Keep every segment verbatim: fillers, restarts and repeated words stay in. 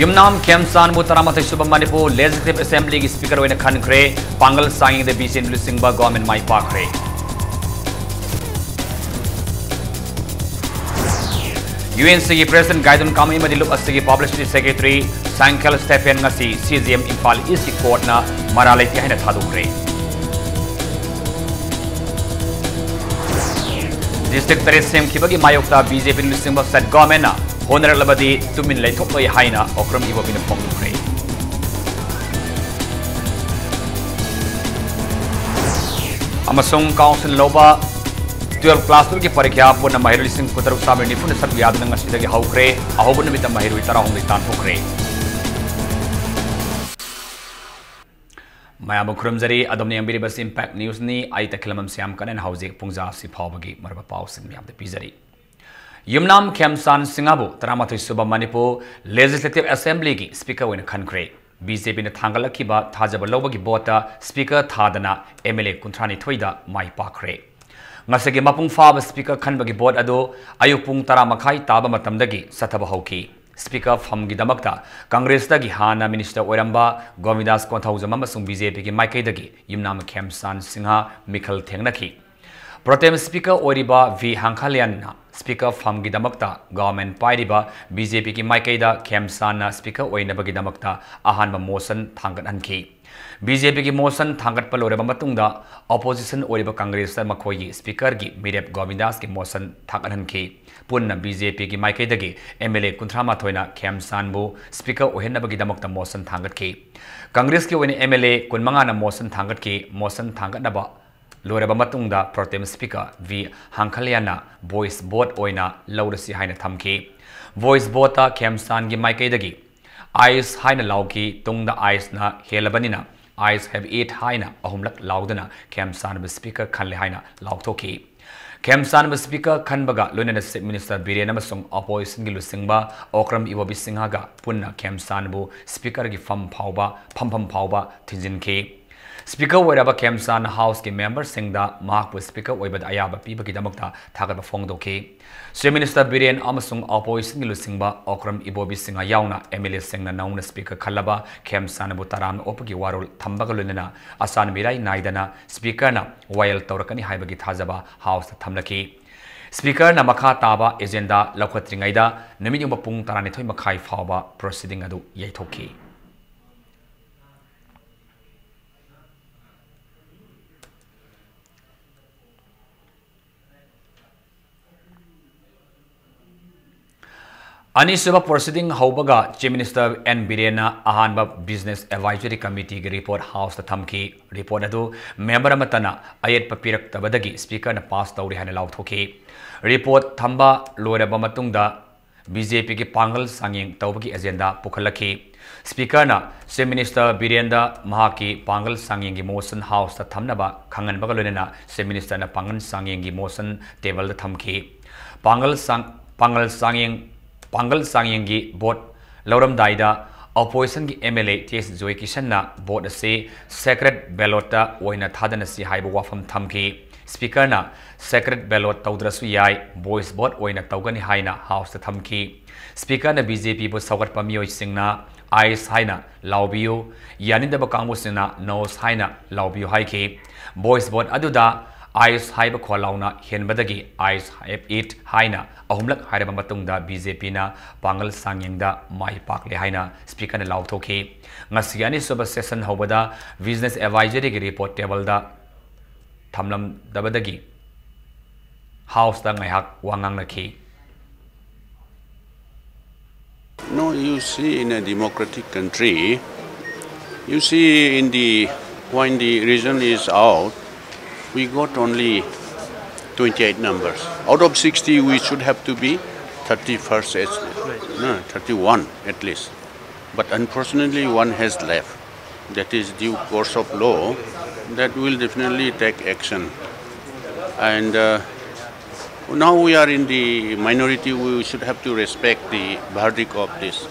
ꯌꯨꯝꯅꯥꯝ ꯈꯦꯝꯆꯥꯟꯕꯨ ꯇꯔꯥꯃꯥꯊꯣꯏ ꯁꯨꯕ Manipur Legislative Assemblyꯒꯤ Speaker ꯑꯣꯏꯅ ꯈꯟꯈ꯭ꯔꯦ꯫ ꯄꯥꯡꯒꯜ ꯆꯥꯡꯌꯦꯡꯗ ꯕꯤ ꯖꯦ ꯄꯤ ꯂꯨꯆꯤꯡꯕ government ꯃꯥꯏ ꯄꯥꯛꯈ꯭ꯔꯦ꯫ ꯌꯨ ꯑꯦꯟ ꯁꯤꯒꯤ President ꯒꯥꯏꯗꯣꯟ ꯀꯥꯃꯩ ꯑꯃꯗꯤ ꯂꯨꯞ ꯑꯁꯤꯒꯤ Publicity Secretary ꯁꯥꯡꯈꯦꯜ ꯁ꯭ꯇꯦꯐꯦꯟ ꯉꯁꯤ ꯁꯤ ꯖꯤ ꯑꯦꯝ ꯏꯝꯐꯥꯜ ꯏꯁꯀꯤ courtꯅ ꯃꯔꯥꯜ ꯂꯩꯇꯦ ꯍꯥꯏꯅ ꯊꯥꯗꯣꯛꯈ꯭ꯔꯦ꯫ District ꯇꯔꯦꯠ ꯁꯦꯝꯈꯤꯕꯒꯤ ꯃꯥꯌꯣꯛꯇ ꯕꯤ ꯖꯦ ꯄꯤ ꯂꯨꯆꯤꯡꯕ state governmentꯅ ꯍꯣꯠꯅꯔꯛꯂꯕꯗꯤ ꯇꯨꯃꯤꯟ ꯂꯩꯊꯣꯛꯂꯣꯏ ꯍꯥꯏꯅ ꯑꯣꯀ꯭ꯔꯝ ꯏꯕꯣꯕꯤꯅ ꯐꯣꯡꯗꯣꯛꯈ꯭ꯔꯦ꯫ ꯑꯃꯁꯨꯡ council ꯂꯧꯕ twelve class twelveꯀꯤ ꯄꯔꯤꯈ꯭ꯌꯥ ꯄꯨꯟꯅ ꯃꯍꯩꯔꯣꯏ ꯂꯤꯁꯤꯡ ꯀꯨꯟꯇꯔꯨꯛ ꯆꯥꯝꯃꯔꯤ ꯅꯤꯐꯨꯅ ꯁꯔꯨꯛ ꯌꯥꯗꯨꯅ ꯉꯁꯤꯗꯒꯤ ꯍꯧꯈ꯭ꯔꯦ꯫ ꯑꯍꯧꯕ ꯅꯨꯃꯤꯠꯇ ꯃꯍꯩꯔꯣꯏ ꯇꯔꯥꯍꯨꯝꯗꯣꯏ ꯇꯥꯟꯊꯣꯛꯈ꯭ꯔꯦ꯫ ꯃꯌꯥꯝꯕꯨ ꯈꯨꯔꯨꯝꯖꯔꯤ꯫ ꯑꯗꯣꯝꯅ ꯌꯦꯡꯕꯤꯔꯤꯕꯁꯤ Impact Newsꯅꯤ꯫ ꯑꯩ ꯇꯈꯤꯂꯝꯕꯝ ꯁ꯭ꯌꯥꯝ ꯀꯅꯟ ꯍꯧꯖꯤꯛ ꯄꯨꯡꯖꯥ ꯑꯁꯤ ꯐꯥꯎꯕꯒꯤ ꯃꯔꯨꯑꯣꯏꯕ ꯄꯥꯎꯁꯤꯡ ꯃꯌꯥꯝꯗ ꯄꯤꯖꯔꯤ꯫ ꯌꯨꯝꯅꯥꯝ ꯈꯦꯝꯆꯥꯟ ꯁꯤꯡꯍꯕꯨ ꯇꯔꯥꯃꯥꯊꯣꯏ ꯁꯨꯕ ꯃꯅꯤꯄꯨꯔ Legislative Assemblyꯒꯤ Speaker ꯑꯣꯏꯅ ꯈꯟꯈ꯭ꯔꯦ꯫ ꯕꯤ ꯖꯦ ꯄꯤꯅ ꯊꯥꯡꯒꯠꯂꯛꯈꯤꯕ ꯊꯥꯖꯕ ꯂꯧꯕꯒꯤ voteꯇ Speaker ꯊꯥꯗꯅ ꯑꯦꯝ ꯑꯦꯜ ꯑꯦ ꯀꯨꯟꯊ꯭ꯔꯥꯅꯤꯊꯣꯏꯗ ꯃꯥꯏ ꯄꯥꯛꯈ꯭ꯔꯦ꯫ ꯉꯁꯤꯒꯤ ꯃꯄꯨꯡ ꯐꯥꯕ Speaker ꯈꯟꯕꯒꯤ vote ꯑꯗꯨ ꯑꯌꯨꯛ ꯄꯨꯡ ꯇꯔꯥ ꯃꯈꯥꯏ ꯇꯥꯕ ꯃꯇꯝꯗꯒꯤ ꯆꯠꯊꯕ ꯍꯧꯈꯤ꯫ Speaker ꯐꯝꯒꯤꯗꯃꯛꯇ ꯀꯪꯒ꯭ꯔꯦꯁꯇꯒꯤ ꯍꯥꯟꯅ minister ꯑꯣꯏꯔꯝꯕ ꯒꯣꯕꯤꯟꯗꯥꯁ ꯀꯣꯟꯊꯧꯖꯝ ꯑꯃꯁꯨꯡ ꯕꯤ ꯖꯦ ꯄꯤꯒꯤ ꯃꯥꯏꯀꯩꯗꯒꯤ ꯌꯨꯝꯅꯥꯝ ꯈꯦꯝꯆꯥꯟ ꯁꯤꯡꯍ ꯃꯤꯈꯜ ꯊꯦꯡꯅꯈꯤ꯫ Pro tem Speaker ꯑꯣꯏꯔꯤꯕ ꯚꯤ ꯍꯥꯡꯈꯥꯂꯤꯌꯥꯟꯅ Speaker ꯐꯝꯒꯤꯗꯃꯛꯇ government ꯄꯥꯏꯔꯤꯕ ꯕꯤ ꯖꯦ ꯄꯤꯒꯤ ꯃꯥꯏꯀꯩꯗ ꯈꯦꯝꯆꯥꯟꯅ Speaker ꯑꯣꯏꯅꯕꯒꯤꯗꯃꯛꯇ ꯑꯍꯥꯟꯕ motion ꯊꯥꯡꯒꯠꯍꯟꯈꯤ꯫ ꯕꯤ ꯖꯦ ꯄꯤꯒꯤ motion ꯊꯥꯡꯒꯠꯄ ꯂꯣꯏꯔꯕ ꯃꯇꯨꯡꯗ opposition ꯑꯣꯏꯔꯤꯕ ꯀꯪꯒ꯭ꯔꯦꯁꯇ ꯃꯈꯣꯏꯒꯤ Speakerꯒꯤ ꯃꯤꯔꯦꯞ ꯒꯣꯕꯤꯟꯗꯥꯁꯀꯤ motion ꯊꯥꯡꯒꯠꯍꯟꯈꯤ꯫ ꯄꯨꯟꯅ ꯕꯤ ꯖꯦ ꯄꯤꯒꯤ ꯃꯥꯏꯀꯩꯗꯒꯤ ꯑꯦꯝ ꯑꯦꯜ ꯑꯦ ꯀꯨꯟꯊ꯭ꯔꯥ ꯃꯥꯊꯣꯏꯅ ꯈꯦꯝꯆꯥꯟꯕꯨ Speaker ꯑꯣꯏꯍꯟꯅꯕꯒꯤꯗꯃꯛꯇ motion ꯊꯥꯡꯒꯠꯈꯤ꯫ ꯀꯪꯒ꯭ꯔꯦꯁꯀꯤ ꯑꯣꯏꯅ ꯑꯦꯝ ꯑꯦꯜ ꯑꯦ ꯀꯨꯟꯃꯉꯥꯅ motion ꯊꯥꯡꯒꯠꯈꯤ꯫ Motion ꯊꯥꯡꯒꯠꯅꯕ ꯂꯣꯏꯔꯕ ꯃꯇꯨꯡꯗ Pro tem Speaker ꯚꯤ ꯍꯥꯡꯈꯥꯂꯤꯌꯥꯟꯅ voice vote ꯑꯣꯏꯅ ꯂꯧꯔꯁꯤ ꯍꯥꯏꯅ ꯊꯝꯈꯤ꯫ Voice voteꯇ ꯈꯦꯝꯆꯥꯟꯒꯤ ꯃꯥꯏꯀꯩꯗꯒꯤ "ꯑꯥꯏꯁ" ꯍꯥꯏꯅ ꯂꯥꯎꯈꯤ꯫ ꯇꯨꯡꯗ "ꯑꯥꯏꯁꯅ ꯍꯦꯜꯂꯕꯅꯤꯅ I have it" ꯍꯥꯏꯅ ꯑꯍꯨꯝꯂꯛ ꯂꯥꯎꯗꯨꯅ ꯈꯦꯝꯆꯥꯟꯕ Speaker ꯈꯜꯂꯦ ꯍꯥꯏꯅ ꯂꯥꯎꯊꯣꯛꯈꯤ꯫ ꯈꯦꯝꯆꯥꯟꯕ Speaker ꯈꯟꯕꯒ ꯂꯣꯏꯅꯅ Chief Minister ꯕꯤꯔꯦꯟ ꯑꯃꯁꯨꯡ oppositionꯒꯤ ꯂꯨꯆꯤꯡꯕ ꯑꯣꯀ꯭ꯔꯝ ꯏꯕꯣꯕꯤ ꯁꯤꯡꯍꯒ ꯄꯨꯟꯅ ꯈꯦꯝꯆꯥꯟꯕꯨ Speakerꯒꯤ ꯐꯝ ꯐꯥꯎꯕ, ꯐꯝꯐꯝ ꯐꯥꯎꯕ ꯊꯤꯟꯖꯤꯟꯈꯤ꯫ Speaker ꯑꯣꯏꯔꯕ ꯈꯦꯝꯆꯥꯟꯅ Houseꯀꯤ memberꯁꯤꯡꯗ ꯃꯍꯥꯛꯄꯨ Speaker ꯑꯣꯏꯕꯗ ꯑꯌꯥꯕ ꯄꯤꯕꯒꯤꯗꯃꯛꯇ ꯊꯥꯒꯠꯄ ꯐꯣꯡꯗꯣꯛꯈꯤ꯫ Chief Minister ꯕꯤꯔꯦꯟ ꯑꯃꯁꯨꯡ oppositionꯒꯤ ꯂꯨꯆꯤꯡꯕ ꯑꯣꯀ꯭ꯔꯝ ꯏꯕꯣꯕꯤꯁꯤꯡꯒ ꯌꯥꯎꯅ MLAꯁꯤꯡꯅ ꯅꯧꯅ Speaker ꯈꯜꯂꯕ ꯈꯦꯝꯆꯥꯟꯕꯨ ꯇꯔꯥꯝꯅ ꯑꯣꯛꯄꯒꯤ ꯋꯥꯔꯣꯜ ꯊꯝꯕꯒ ꯂꯣꯏꯅꯅ ꯑꯆꯥꯟꯕ ꯏꯔꯥꯏ ꯅꯥꯏꯗꯅ Speakerꯅ ꯋꯥꯌꯦꯜ ꯇꯧꯔꯛꯀꯅꯤ ꯍꯥꯏꯕꯒꯤ ꯊꯥꯖꯕ Houseꯇ ꯊꯝꯂꯛꯈꯤ꯫ Speakerꯅ ꯃꯈꯥ ꯇꯥꯕ agenda ꯂꯧꯈꯠꯇ꯭ꯔꯤꯉꯩꯗ ꯅꯨꯃꯤꯠ ꯌꯨꯡꯕ ꯄꯨꯡ ꯇꯔꯥꯅꯤꯊꯣꯏ ꯃꯈꯥꯏ ꯐꯥꯎꯕ proceeding ꯑꯗꯨ ꯌꯩꯊꯣꯛꯈꯤ꯫ ꯑꯅꯤꯁꯨꯕ proceeding ꯍꯧꯕꯒ Chief Minister ꯑꯦꯟ ꯕꯤꯔꯦꯟꯅ ꯑꯍꯥꯟꯕ Business Advisory Committeeꯒꯤ report Houseꯇ ꯊꯝꯈꯤ꯫ Report ꯑꯗꯨ member ꯑꯃꯠꯇꯅ ꯑꯌꯦꯠꯄ ꯄꯤꯔꯛꯇꯕꯗꯒꯤ Speakerꯅ pass ꯇꯧꯔꯦ ꯍꯥꯏꯅ ꯂꯥꯎꯊꯣꯛꯈꯤ꯫ Report ꯊꯝꯕ ꯂꯣꯏꯔꯕ ꯃꯇꯨꯡꯗ BJPꯒꯤ ꯄꯥꯡꯒꯜ ꯆꯥꯡꯌꯦꯡ ꯇꯧꯕꯒꯤ agenda ꯄꯨꯈꯠꯂꯛꯈꯤ꯫ Speakerꯅ Chief Minister ꯕꯤꯔꯦꯟꯗ ꯃꯍꯥꯛꯀꯤ ꯄꯥꯡꯒꯜ ꯆꯥꯡꯌꯦꯡꯒꯤ motion Houseꯇ ꯊꯝꯅꯕ ꯈꯪꯍꯟꯕꯒ ꯂꯣꯏꯅꯅ Chief Ministerꯅ ꯄꯥꯡꯒꯜ ꯆꯥꯡꯌꯦꯡꯒꯤ motion tableꯗ ꯊꯝꯈꯤ꯫ ꯄꯥꯡꯒꯜ ꯆꯥꯡ-, ꯄꯥꯡꯒꯜ ꯆꯥꯡꯌꯦꯡ, ꯄꯥꯡꯒꯜ ꯆꯥꯡꯌꯦꯡꯒꯤ vote ꯂꯧꯔꯝꯗꯥꯏꯗ oppositionꯒꯤ MLA ꯇꯤ ꯑꯦꯁ ꯖꯣꯏꯀꯤꯁꯟꯅ vote ꯑꯁꯤ secret ballotꯇ ꯑꯣꯏꯅ ꯊꯥꯗꯅꯁꯤ ꯍꯥꯏꯕ ꯋꯥꯐꯝ ꯊꯝꯈꯤ꯫ Speakerꯅ secret ballot ꯇꯧꯗ꯭ꯔꯁꯨ ꯌꯥꯏ, voice vote ꯑꯣꯏꯅ ꯇꯧꯒꯅꯤ ꯍꯥꯏꯅ Houseꯇ ꯊꯝꯈꯤ꯫ Speakerꯅ BJPꯕꯨ ꯁꯧꯒꯠꯄ ꯃꯤꯑꯣꯏꯁꯤꯡꯅ "ꯑꯥꯏꯁ" ꯍꯥꯏꯅ ꯂꯥꯎꯕꯤꯌꯨ, ꯌꯥꯅꯤꯡꯗꯕ ꯀꯥꯡꯕꯨꯁꯤꯡꯅ "NOS" ꯍꯥꯏꯅ ꯂꯥꯎꯕꯤꯌꯨ ꯍꯥꯏꯈꯤ꯫ Voice vote ꯑꯗꯨꯗ "ꯑꯥꯏꯁ" ꯍꯥꯏꯕ ꯈꯣꯜꯂꯥꯎꯅ ꯍꯦꯟꯕꯗꯒꯤ "I have it" ꯍꯥꯏꯅ ꯑꯍꯨꯝꯂꯛ ꯍꯥꯏꯔꯕ ꯃꯇꯨꯡꯗ BJPꯅ ꯄꯥꯡꯒꯜ ꯆꯥꯡꯌꯦꯡꯗ ꯃꯥꯏ ꯄꯥꯛꯂꯦ ꯍꯥꯏꯅ Speakerꯅ ꯂꯥꯎꯊꯣꯛꯈꯤ꯫ ꯉꯁꯤꯒꯤ ꯑꯅꯤꯁꯨꯕ session ꯍꯧꯕꯗ Business Advisoryꯒꯤ report tableꯗ ꯊꯝꯂꯝꯗꯕꯗꯒꯤ Houseꯇ ꯉꯥꯏꯍꯥꯛ ꯋꯥ ꯉꯥꯡꯅꯈꯤ꯫ No, you see, in a democratic country, you see, in the, when the result is out, we got only twenty-eight numbers. Out of sixty, we should have to be thirty-first, at, no, thirty-one at least. But unfortunately, one has left. That is due course of law. That will definitely take action. And uh, now we are in the minority, we should have to respect the verdict of this.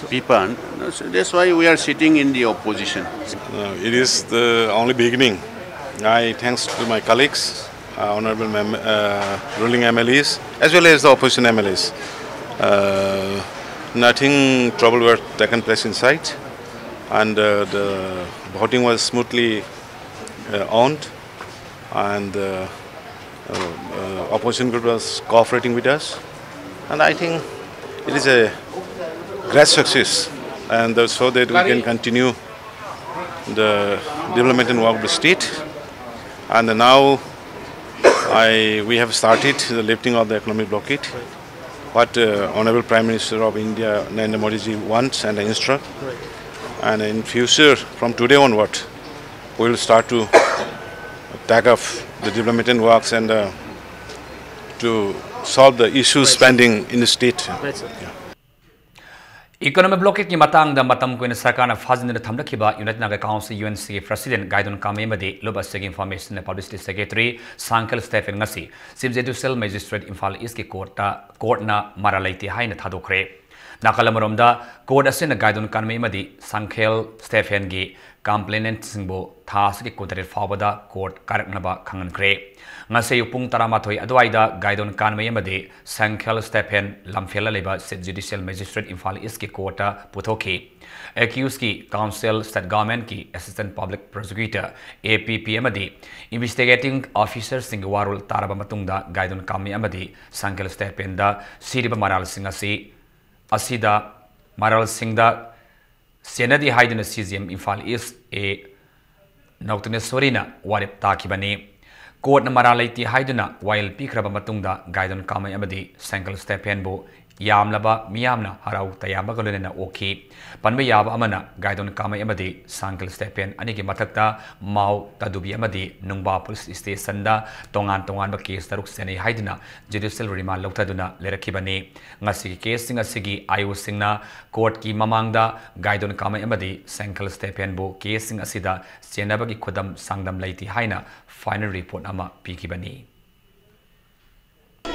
People. No, so that's why we are sitting in the opposition. Uh, it is the only beginning. I thanks to my colleagues, uh, honorable mem- uh, ruling M L As, as well as the opposition M L As. Uh, nothing trouble were taken place inside, and uh, the voting was smoothly uh, on, and uh, uh, uh, opposition group was cooperating with us, and I think it is a great success, and uh, so that we can continue the development and work of the state. And now I, we have started the lifting of the economic blockade, what uh, Honorable Prime Minister of India Narendra Modi ji wants and instruct. And in future, from today onward, we will start to take up the development works and uh, to solve the issues pending in the state. Economic blockade ꯀꯤ ꯃꯇꯥꯡꯗ ꯃꯇꯝ ꯀꯨꯏꯅ ꯁꯔꯀꯥꯔꯅ ꯐꯥꯖꯤꯟꯗꯨꯅ ꯊꯝꯂꯛꯈꯤꯕ United Naga Council, U N C ꯒꯤ President ꯒꯥꯏꯗꯣꯟ ꯀꯥꯃꯩ ꯑꯃꯗꯤ ꯂꯨꯞ ꯑꯁꯤꯒꯤ Information and Publicity Secretary Shangkhel Stephen ꯉꯁꯤ Chief Judicial Magistrate ꯏꯝꯐꯥꯜ ꯏꯁꯀꯤ ꯀꯣꯔꯠꯇ ꯀꯣꯔꯠꯅ ꯃꯔꯥꯜ ꯂꯩꯇꯦ ꯍꯥꯏꯅ ꯊꯥꯗꯣꯛꯈ꯭ꯔꯦ꯫ ꯅꯥꯀꯜ ꯑꯃꯔꯣꯝꯗ ꯀꯣꯔꯠ ꯑꯁꯤꯅ ꯒꯥꯏꯗꯣꯟ ꯀꯥꯃꯩ ꯑꯃꯗꯤ ꯁꯥꯡꯈꯦꯜ ꯁ꯭ꯇꯦꯐꯦꯟꯒꯤ complainantꯁꯤꯡꯕꯨ ꯊꯥ ꯑꯁꯤꯒꯤ ꯀꯨꯟꯇꯔꯦꯠ ꯐꯥꯎꯕꯗ ꯀꯣꯔꯠ ꯀꯥꯔꯛꯅꯕ ꯈꯪꯍꯟꯈ꯭ꯔꯦ꯫ ꯉꯁꯤ ꯑꯌꯨꯛ ꯄꯨꯡ ꯇꯔꯥꯃꯥꯊꯣꯏ ꯑꯗꯨꯋꯥꯏꯗ ꯒꯥꯏꯗꯣꯟ ꯀꯥꯃꯩ ꯑꯃꯗꯤ ꯁꯥꯡꯈꯦꯜ ꯁ꯭ꯇꯦꯐꯦꯟ ꯂꯝꯐꯦꯜꯗ ꯂꯩꯕ Chief Judicial Magistrate ꯏꯝꯐꯥꯜ ꯏꯁꯀꯤ ꯀꯣꯔꯠꯇ ꯄꯨꯊꯣꯛꯈꯤ꯫ Accusedꯀꯤ counsel, state governmentꯀꯤ Assistant Public Prosecutor, A P P ꯑꯃꯗꯤ investigating officerꯁꯤꯡꯒꯤ ꯋꯥꯔꯣꯜ ꯇꯥꯔꯕ ꯃꯇꯨꯡꯗ ꯒꯥꯏꯗꯣꯟ ꯀꯥꯃꯩ ꯑꯃꯗꯤ ꯁꯥꯡꯈꯦꯜ ꯁ꯭ꯇꯦꯐꯦꯟꯗ ꯁꯤꯔꯤꯕ ꯃꯔꯥꯜꯁꯤꯡ ꯑꯁꯤ, ꯑꯁꯤꯗ ꯃꯔꯥꯜꯁꯤꯡꯗ ꯆꯦꯟꯅꯗꯦ ꯍꯥꯏꯗꯨꯅ C J M Imphal is A ꯅꯧꯇꯅꯦꯁꯣꯔꯤꯅ ꯋꯥꯔꯦꯞ ꯇꯥꯈꯤꯕꯅꯤ꯫ ꯀꯣꯔꯠꯅ ꯃꯔꯥꯜ ꯂꯩꯇꯦ ꯍꯥꯏꯗꯨꯅ ꯋꯥꯌꯦꯜ ꯄꯤꯈ꯭ꯔꯕ ꯃꯇꯨꯡꯗ ꯒꯥꯏꯗꯣꯟ ꯀꯥꯃꯩ ꯑꯃꯗꯤ ꯁꯥꯡꯈꯦꯜ ꯁ꯭ꯇꯦꯐꯦꯟꯕꯨ ꯌꯥꯝꯂꯕ ꯃꯤꯌꯥꯝꯅ ꯍꯔꯥꯎ ꯇꯌꯥꯝꯕꯒ ꯂꯣꯏꯅꯅ ꯑꯣꯛꯈꯤ꯫ ꯄꯟꯕ ꯌꯥꯕ ꯑꯃꯅ, ꯒꯥꯏꯗꯣꯟ ꯀꯥꯃꯩ ꯑꯃꯗꯤ ꯁꯥꯡꯈꯦꯜ ꯁ꯭ꯇꯦꯐꯦꯟ ꯑꯅꯤꯒꯤ ꯃꯊꯛꯇ ꯃꯥꯎ, ꯇꯥꯗꯨꯕꯤ ꯑꯃꯗꯤ ꯅꯨꯡꯕꯥ ꯄꯨꯂꯤꯁ ꯁ꯭ꯇꯦꯁꯟꯗ ꯇꯣꯉꯥꯟ ꯇꯣꯉꯥꯟꯕ ꯀꯦꯁ ꯇꯔꯨꯛ ꯆꯦꯟꯅꯩ ꯍꯥꯏꯗꯨꯅ ꯖꯨꯗꯤꯁꯤꯌꯦꯜ ꯔꯤꯃꯥꯟ ꯂꯧꯊꯗꯨꯅ ꯂꯩꯔꯛꯈꯤꯕꯅꯤ꯫ ꯉꯁꯤꯒꯤ ꯀꯦꯁꯁꯤꯡ ꯑꯁꯤꯒꯤ ꯑꯥꯏ ꯑꯣꯁꯤꯡꯅ ꯀꯣꯔꯠꯀꯤ ꯃꯃꯥꯡꯗ ꯒꯥꯏꯗꯣꯟ ꯀꯥꯃꯩ ꯑꯃꯗꯤ ꯁꯥꯡꯈꯦꯜ ꯁ꯭ꯇꯦꯐꯦꯟꯕꯨ ꯀꯦꯁꯁꯤꯡ ꯑꯁꯤꯗ ꯆꯦꯟꯅꯕꯒꯤ ꯈꯨꯗꯝ ꯁꯥꯡꯗꯝ ꯂꯩꯇꯦ ꯍꯥꯏꯅ ꯐꯥꯏꯅꯦꯜ ꯔꯤꯄꯣꯔꯠ ꯑꯃ ꯄꯤꯈꯤꯕꯅꯤ꯫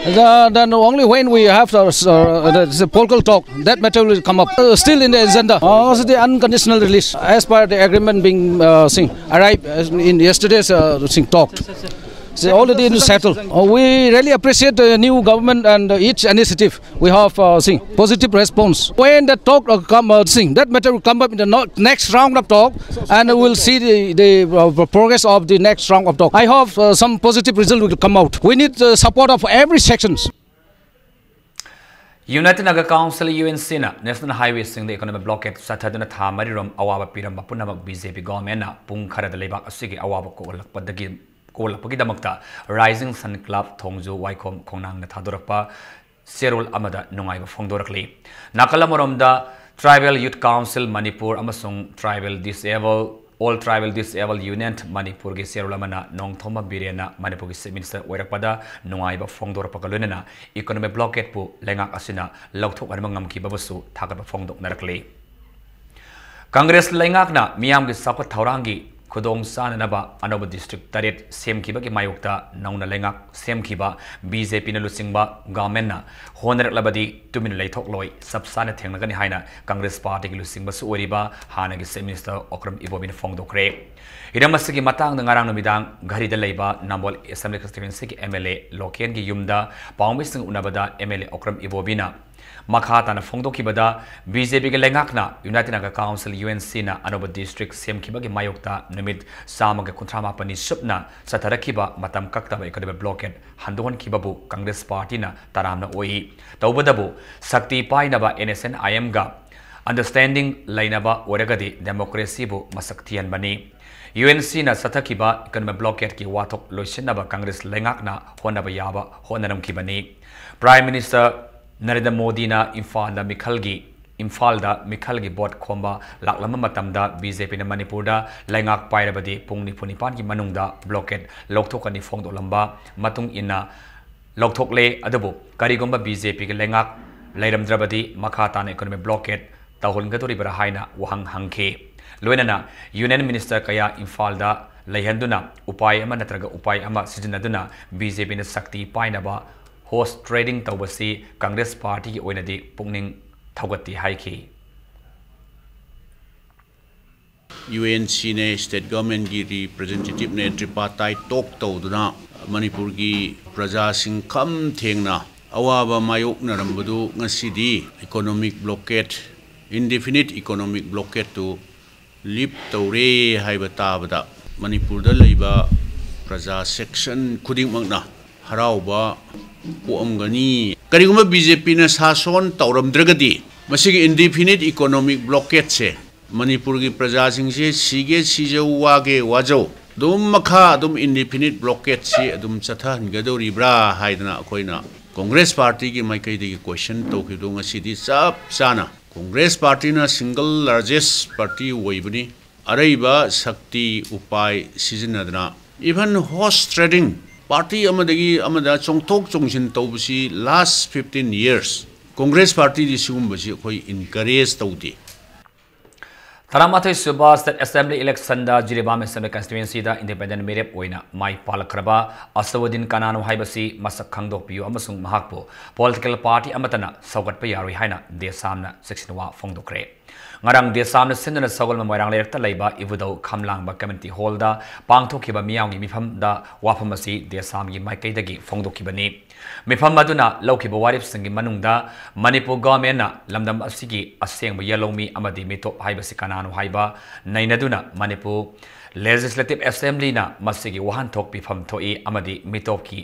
The, then only when we have the, uh, the, the political talk, that matter will come up. Uh, still in the agenda, uh, also the unconditional release as per the agreement being uh, seen, arrived in yesterday's uh, seen talk. It's already in settled. Uh, we really appreciate the new government and uh, each initiative. We have uh, seen positive response. When the talk uh, come, uh, seen that matter will come up in the no- next round of talk, and we'll see the, the uh, progress of the next round of talk. I hope uh, some positive result will come out. We need the support of every sections. United Naga Council, U N C ꯅ National Highway ꯁꯤꯡꯗ economic blockade ꯆꯠꯊꯗꯨꯅ ꯊꯥ ꯃꯔꯤꯔꯣꯝ ꯑꯋꯥꯕ ꯄꯤꯔꯝꯕ ꯄꯨꯝꯅꯃꯛ B J P government ꯅ ꯄꯨꯡ ꯈꯔꯗ ꯂꯩꯕꯥꯛ ꯑꯁꯤꯒꯤ ꯑꯋꯥꯕ ꯀꯣꯛꯍꯜꯂꯛꯄꯗꯒꯤ ꯀꯣꯛꯍꯜꯂꯛꯄꯒꯤꯗꯃꯛꯇ Rising Sun Club ꯊꯣꯡꯖꯨ ꯋꯥꯏꯈꯣꯝ ꯈꯣꯡꯅꯥꯡꯅ ꯊꯥꯗꯣꯔꯛꯄ ꯆꯦꯔꯣꯜ ꯑꯃꯗ ꯅꯨꯡꯉꯥꯏꯕ ꯐꯣꯡꯗꯣꯔꯛꯂꯤ꯫ ꯅꯥꯀꯜ ꯑꯃꯔꯣꯝꯗ Tribal Youth Council Manipur ꯑꯃꯁꯨꯡ Tribal Disable All Tribal Disable Union ꯃꯅꯤꯄꯨꯔꯒꯤ ꯆꯦꯔꯣꯜ ꯑꯃꯅ ꯅꯣꯡꯊꯣꯝꯕꯝ ꯕꯤꯔꯦꯟꯅ ꯃꯅꯤꯄꯨꯔꯒꯤ Chief Minister ꯑꯣꯏꯔꯛꯄꯗ ꯅꯨꯡꯉꯥꯏꯕ ꯐꯣꯡꯗꯣꯔꯛꯄꯒ ꯂꯣꯏꯅꯅ economic blockade ꯄꯨ ꯂꯩꯉꯥꯛ ꯑꯁꯤꯅ ꯂꯧꯊꯣꯛꯍꯟꯕ ꯉꯝꯈꯤꯕꯕꯨꯁꯨ ꯊꯥꯒꯠꯄ ꯐꯣꯡꯗꯣꯛꯅꯔꯛꯂꯤ꯫ Congress ꯂꯩꯉꯥꯛꯅ ꯃꯤꯌꯥꯝꯒꯤ ꯆꯥꯎꯈꯠ ꯊꯧꯔꯥꯡꯒꯤ ꯈꯨꯗꯣꯡ ꯆꯥꯅꯅꯕ ꯑꯅꯧꯕ district ꯇꯔꯦꯠ ꯁꯦꯝꯈꯤꯕꯒꯤ ꯃꯥꯌꯣꯛꯇ ꯅꯧꯅ ꯂꯩꯉꯥꯛ ꯁꯦꯝꯈꯤꯕ B J P ꯅ ꯂꯨꯆꯤꯡꯕ government ꯅ ꯍꯣꯠꯅꯔꯛꯂꯕꯗꯤ ꯇꯨꯃꯤꯟꯅ ꯂꯩꯊꯣꯛꯂꯣꯏ, ꯆꯞ ꯆꯥꯅ ꯊꯦꯡꯅꯒꯅꯤ ꯍꯥꯏꯅ Congress party ꯒꯤ ꯂꯨꯆꯤꯡꯕꯁꯨ ꯑꯣꯏꯔꯤꯕ ꯍꯥꯟꯅꯒꯤ Chief Minister ꯑꯣꯀ꯭ꯔꯝ ꯏꯕꯣꯕꯤꯅ ꯐꯣꯡꯗꯣꯛꯈ꯭ꯔꯦ꯫ ꯍꯤꯔꯝ ꯑꯁꯤꯒꯤ ꯃꯇꯥꯡꯗ ꯉꯔꯥꯡ ꯅꯨꯃꯤꯗꯥꯡ ꯘꯔꯤꯗ ꯂꯩꯕ ꯅꯝꯕꯣꯜ Assembly Constituency ꯒꯤ M L A ꯂꯣꯀꯦꯟꯒꯤ ꯌꯨꯝꯗ ꯄꯥꯎꯃꯤꯁꯤꯡ ꯎꯅꯕꯗ M L A ꯑꯣꯀ꯭ꯔꯝ ꯏꯕꯣꯕꯤꯅ ꯃꯈꯥ ꯇꯥꯅ ꯐꯣꯡꯗꯣꯛꯈꯤꯕꯗ, B J P ꯒꯤ ꯂꯩꯉꯥꯛꯅ United Naga Council, U N C ꯅ ꯑꯅꯧꯕ district ꯁꯦꯝꯈꯤꯕꯒꯤ ꯃꯥꯌꯣꯛꯇ ꯅꯨꯃꯤꯠ ꯆꯥꯝꯃꯒ ꯀꯨꯟꯊ꯭ꯔꯥ ꯃꯥꯄꯟꯅꯤ ꯁꯨꯞꯅ ꯆꯠꯊꯔꯛꯈꯤꯕ ꯃꯇꯝ ꯀꯛꯇꯕ economic blockade ꯍꯟꯗꯣꯛꯍꯟꯈꯤꯕꯕꯨ Congress party ꯅ ꯇꯔꯥꯝꯅ ꯑꯣꯛꯏ꯫ ꯇꯧꯕꯇꯕꯨ ꯁꯛꯇꯤ ꯄꯥꯏꯅꯕ N S N I M ꯒ understanding ꯂꯩꯅꯕ ꯑꯣꯏꯔꯒꯗꯤ democracy ꯕꯨ ꯃꯁꯛ ꯊꯤꯍꯟꯕꯅꯤ꯫ U N C ꯅ ꯆꯠꯊꯈꯤꯕ economic blockade ꯀꯤ ꯋꯥꯊꯣꯛ ꯂꯣꯏꯁꯤꯟꯅꯕ Congress ꯂꯩꯉꯥꯛꯅ ꯍꯣꯠꯅꯕ ꯌꯥꯕ ꯍꯣꯠꯅꯔꯝꯈꯤꯕꯅꯤ꯫ Prime Minister ꯅꯔꯦꯟꯗ꯭ꯔ ꯃꯣꯗꯤꯅ ꯏꯝꯐꯥꯜꯗ ꯃꯤꯈꯜꯒꯤ ꯏꯝꯐꯥꯜꯗ ꯃꯤꯈꯜꯒꯤ vote ꯈꯣꯝꯕ ꯂꯥꯛꯂꯝꯕ ꯃꯇꯝꯗ B J P ꯅ ꯃꯅꯤꯄꯨꯔꯗ ꯂꯩꯉꯥꯛ ꯄꯥꯏꯔꯕꯗꯤ ꯄꯨꯡ ꯅꯤꯐꯨ ꯅꯤꯄꯥꯟꯒꯤ ꯃꯅꯨꯡꯗ blockade ꯂꯧꯊꯣꯛꯀꯅꯤ ꯐꯣꯡꯗꯣꯛꯂꯝꯕ ꯃꯇꯨꯡ ꯏꯟꯅ ꯂꯧꯊꯣꯛꯂꯦ꯫ ꯑꯗꯨꯕꯨ ꯀꯔꯤꯒꯨꯝꯕ B J P ꯒꯤ ꯂꯩꯉꯥꯛ ꯂꯩꯔꯝꯗ꯭ꯔꯕꯗꯤ ꯃꯈꯥ ꯇꯥꯅ economic blockade ꯇꯧꯍꯟꯒꯗꯧꯔꯤꯕ꯭ꯔꯥ ꯍꯥꯏꯅ ꯋꯥꯍꯪ ꯍꯪꯈꯤ꯫ ꯂꯣꯏꯅꯅ Union Minister ꯀꯌꯥ ꯏꯝꯐꯥꯜꯗ ꯂꯩꯍꯟꯗꯨꯅ ꯎꯄꯥꯏ ꯑꯃ ꯅꯠꯇ꯭ꯔꯒ ꯎꯄꯥꯏ ꯑꯃ ꯁꯤꯖꯤꯟꯅꯗꯨꯅ B J P ꯅ ꯁꯛꯇꯤ ꯄꯥꯏꯅꯕ ꯍꯣꯔꯁ ꯇ꯭ꯔꯦꯗꯤꯡ ꯇꯧꯕꯁꯤ ꯀꯪꯒ꯭ꯔꯦꯁ ꯄꯥꯔꯇꯤꯒꯤ ꯑꯣꯏꯅꯗꯤ ꯄꯨꯛꯅꯤꯡ ꯊꯧꯒꯠꯇꯦ ꯍꯥꯏꯈꯤ꯫ ꯌꯨ ꯑꯦꯟ ꯁꯤꯅꯦ, ꯁ꯭ꯇꯦꯠ ꯒꯚꯔꯟꯃꯦꯟꯠꯀꯤ ꯔꯤꯄ꯭ꯔꯖꯦꯟꯇꯦꯇꯤꯚꯅꯦ ꯇ꯭ꯔꯤꯄꯥꯔꯇꯥꯏꯠ ꯇꯣꯛ ꯇꯧꯗꯨꯅ ꯃꯅꯤꯄꯨꯔꯒꯤ ꯄ꯭ꯔꯖꯥꯁꯤꯡ ꯈꯝ ꯊꯦꯡꯅ ꯑꯋꯥꯕ ꯃꯥꯌꯣꯛꯅꯔꯝꯕꯗꯨ ꯉꯁꯤꯗꯤ ꯏꯀꯣꯅꯣꯃꯤꯛ ꯕ꯭ꯂꯣꯀꯦꯠ, ꯏꯟꯗꯤꯐꯤꯅꯤꯠ ꯏꯀꯣꯅꯣꯃꯤꯛ ꯕ꯭ꯂꯣꯀꯦꯠꯇꯨ ꯂꯤꯐ ꯇꯧꯔꯦ ꯍꯥꯏꯕ ꯇꯥꯕꯗ ꯃꯅꯤꯄꯨꯔꯗ ꯂꯩꯕ ꯄ꯭ꯔꯖꯥ ꯁꯦꯛꯁꯟ ꯈꯨꯗꯤꯡꯃꯛꯅ ꯍꯔꯥꯎꯕ ꯄꯣꯛꯑꯝꯒꯅꯤ꯫ ꯀꯔꯤꯒꯨꯝꯕ ꯕꯤ ꯖꯦ ꯄꯤꯅ ꯁꯥꯁꯣꯟ ꯇꯧꯔꯝꯗ꯭ꯔꯒꯗꯤ ꯃꯁꯤꯒꯤ ꯏꯟꯗꯤꯐꯤꯅꯤꯠ ꯏꯀꯣꯅꯣꯃꯤꯛ ꯕ꯭ꯂꯣꯀꯦꯠꯁꯦ ꯃꯅꯤꯄꯨꯔꯒꯤ ꯄ꯭ꯔꯖꯥꯁꯤꯡꯁꯦ ꯁꯤꯒꯦ ꯁꯤꯖꯧ, ꯋꯥꯒꯦ ꯋꯥꯖꯧ, ꯑꯗꯨꯝ ꯃꯈꯥ ꯑꯗꯨꯝ ꯏꯟꯗꯤꯐꯤꯅꯤꯠ ꯕ꯭ꯂꯣꯀꯦꯠꯁꯤ ꯑꯗꯨꯝ ꯆꯠꯊꯍꯟꯒꯗꯧꯔꯤꯕ꯭ꯔꯥ ꯍꯥꯏꯗꯅ ꯑꯩꯈꯣꯏꯅ ꯀꯣꯡꯒ꯭ꯔꯦꯁ ꯄꯥꯔꯇꯤꯒꯤ ꯃꯥꯏꯀꯩꯗꯒꯤ ꯀꯣꯏꯁꯟ ꯇꯧꯈꯤꯕꯗꯣ ꯉꯁꯤꯗꯤ ꯆꯞ ꯆꯥꯅ ꯀꯣꯡꯒ꯭ꯔꯦꯁ ꯄꯥꯔꯇꯤꯅ ꯁꯤꯡꯒꯜ ꯂꯥꯔꯖꯦꯁ ꯄꯥꯔꯇꯤ ꯑꯣꯏꯕꯅꯤ꯫ ꯑꯔꯩꯕ ꯁꯛꯇꯤ ꯎꯄꯥꯏ ꯁꯤꯖꯤꯟꯅꯗꯅ ꯏꯚꯟ ꯍꯣꯔꯁ ꯇ꯭ꯔꯦꯗꯤꯡ, ꯄꯥꯔꯇꯤ ꯑꯃꯗꯒꯤ ꯑꯃꯗ ꯆꯣꯡꯊꯣꯛ ꯆꯣꯡꯁꯤꯟ ꯇꯧꯕꯁꯤ ꯂꯥꯁ ꯐꯤꯐꯇꯤꯟ ꯌꯔꯁ ꯀꯣꯡꯒ꯭ꯔꯦꯁ ꯄꯥꯔꯇꯤꯗꯤ ꯁꯤꯒꯨꯝꯕꯁꯤ ꯑꯩꯈꯣꯏ ꯏꯟꯀꯔꯦꯖ ꯇꯧꯗꯦ꯫ ꯇꯔꯥꯃꯥꯊꯣꯏ ꯁꯨꯕ ꯁ꯭ꯇꯦꯠ ꯑꯦꯁꯦꯝꯕ꯭ꯂꯤ ꯏꯂꯦꯛꯁꯟꯗ ꯖꯤꯔꯤꯕꯥꯝ ꯑꯦꯁꯦꯝꯕ꯭ꯂꯤ ꯀꯟꯁꯇꯤꯇ꯭ꯋꯦꯟꯁꯤꯗ ꯏꯟꯗꯤꯄꯦꯟꯗꯦꯟꯠ ꯃꯤꯔꯦꯞ ꯑꯣꯏꯅ ꯃꯥꯏ ꯄꯥꯛꯂꯛꯈ꯭ꯔꯕ ꯑꯁꯋꯗꯤꯟ ꯀꯅꯥꯅꯣ ꯍꯥꯏꯕꯁꯤ ꯃꯁꯛ ꯈꯪꯗꯣꯛꯄꯤꯌꯨ ꯑꯃꯁꯨꯡ ꯃꯍꯥꯛꯄꯨ ꯄꯣꯂꯤꯇꯤꯀꯦꯜ ꯄꯥꯔꯇꯤ ꯑꯃꯠꯇꯅ ꯁꯧꯒꯠꯄ ꯌꯥꯔꯣꯏ ꯍꯥꯏꯅ ꯗꯦꯁꯥꯝꯅ ꯁꯤꯛꯁꯇꯤꯟ ꯋꯥ ꯐꯣꯡꯗꯣꯛꯈ꯭ꯔꯦ꯫ ꯉꯔꯥꯡ ꯗꯦꯁꯥꯝꯅ ꯁꯤꯟꯗꯨꯅ ꯁꯒꯣꯜꯕꯟ ꯃꯣꯏꯔꯥꯡ ꯂꯩꯔꯛꯇ ꯂꯩꯕ ꯏꯕꯨꯙꯧ ꯈꯝꯂꯥꯡꯕ ꯀꯝꯃ꯭ꯌꯨꯅꯤꯇꯤ ꯍꯣꯜꯗ ꯄꯥꯡꯊꯣꯛꯈꯤꯕ ꯃꯤꯌꯥꯝꯒꯤ ꯃꯤꯐꯝꯗ ꯋꯥꯐꯝ ꯑꯁꯤ ꯗꯦꯁꯥꯝꯒꯤ ꯃꯥꯏꯀꯩꯗꯒꯤ ꯐꯣꯡꯗꯣꯛꯈꯤꯕꯅꯤ꯫ ꯃꯤꯐꯝ ꯑꯗꯨꯅ ꯂꯧꯈꯤꯕ ꯋꯥꯔꯦꯞꯁꯤꯡꯒꯤ ꯃꯅꯨꯡꯗ ꯃꯅꯤꯄꯨꯔ ꯒꯚꯔꯟꯃꯦꯟꯠꯅ ꯂꯝꯗꯝ ꯑꯁꯤꯒꯤ ꯑꯁꯦꯡꯕ ꯌꯦꯜꯍꯧꯃꯤ ꯑꯃꯗꯤ ꯃꯤꯇꯣꯞ ꯍꯥꯏꯕꯁꯤ ꯀꯅꯥꯅꯣ ꯍꯥꯏꯕ ꯅꯩꯅꯗꯨꯅ ꯃꯅꯤꯄꯨꯔ ꯂꯦꯖꯤꯁꯂꯦꯇꯤꯚ ꯑꯦꯁꯦꯝꯕ꯭ꯂꯤꯅ ꯃꯁꯤꯒꯤ ꯋꯥꯍꯟꯊꯣꯛ ꯄꯤꯐꯝ ꯊꯣꯛꯏ ꯑꯃꯗꯤ ꯃꯤꯇꯣꯞꯀꯤ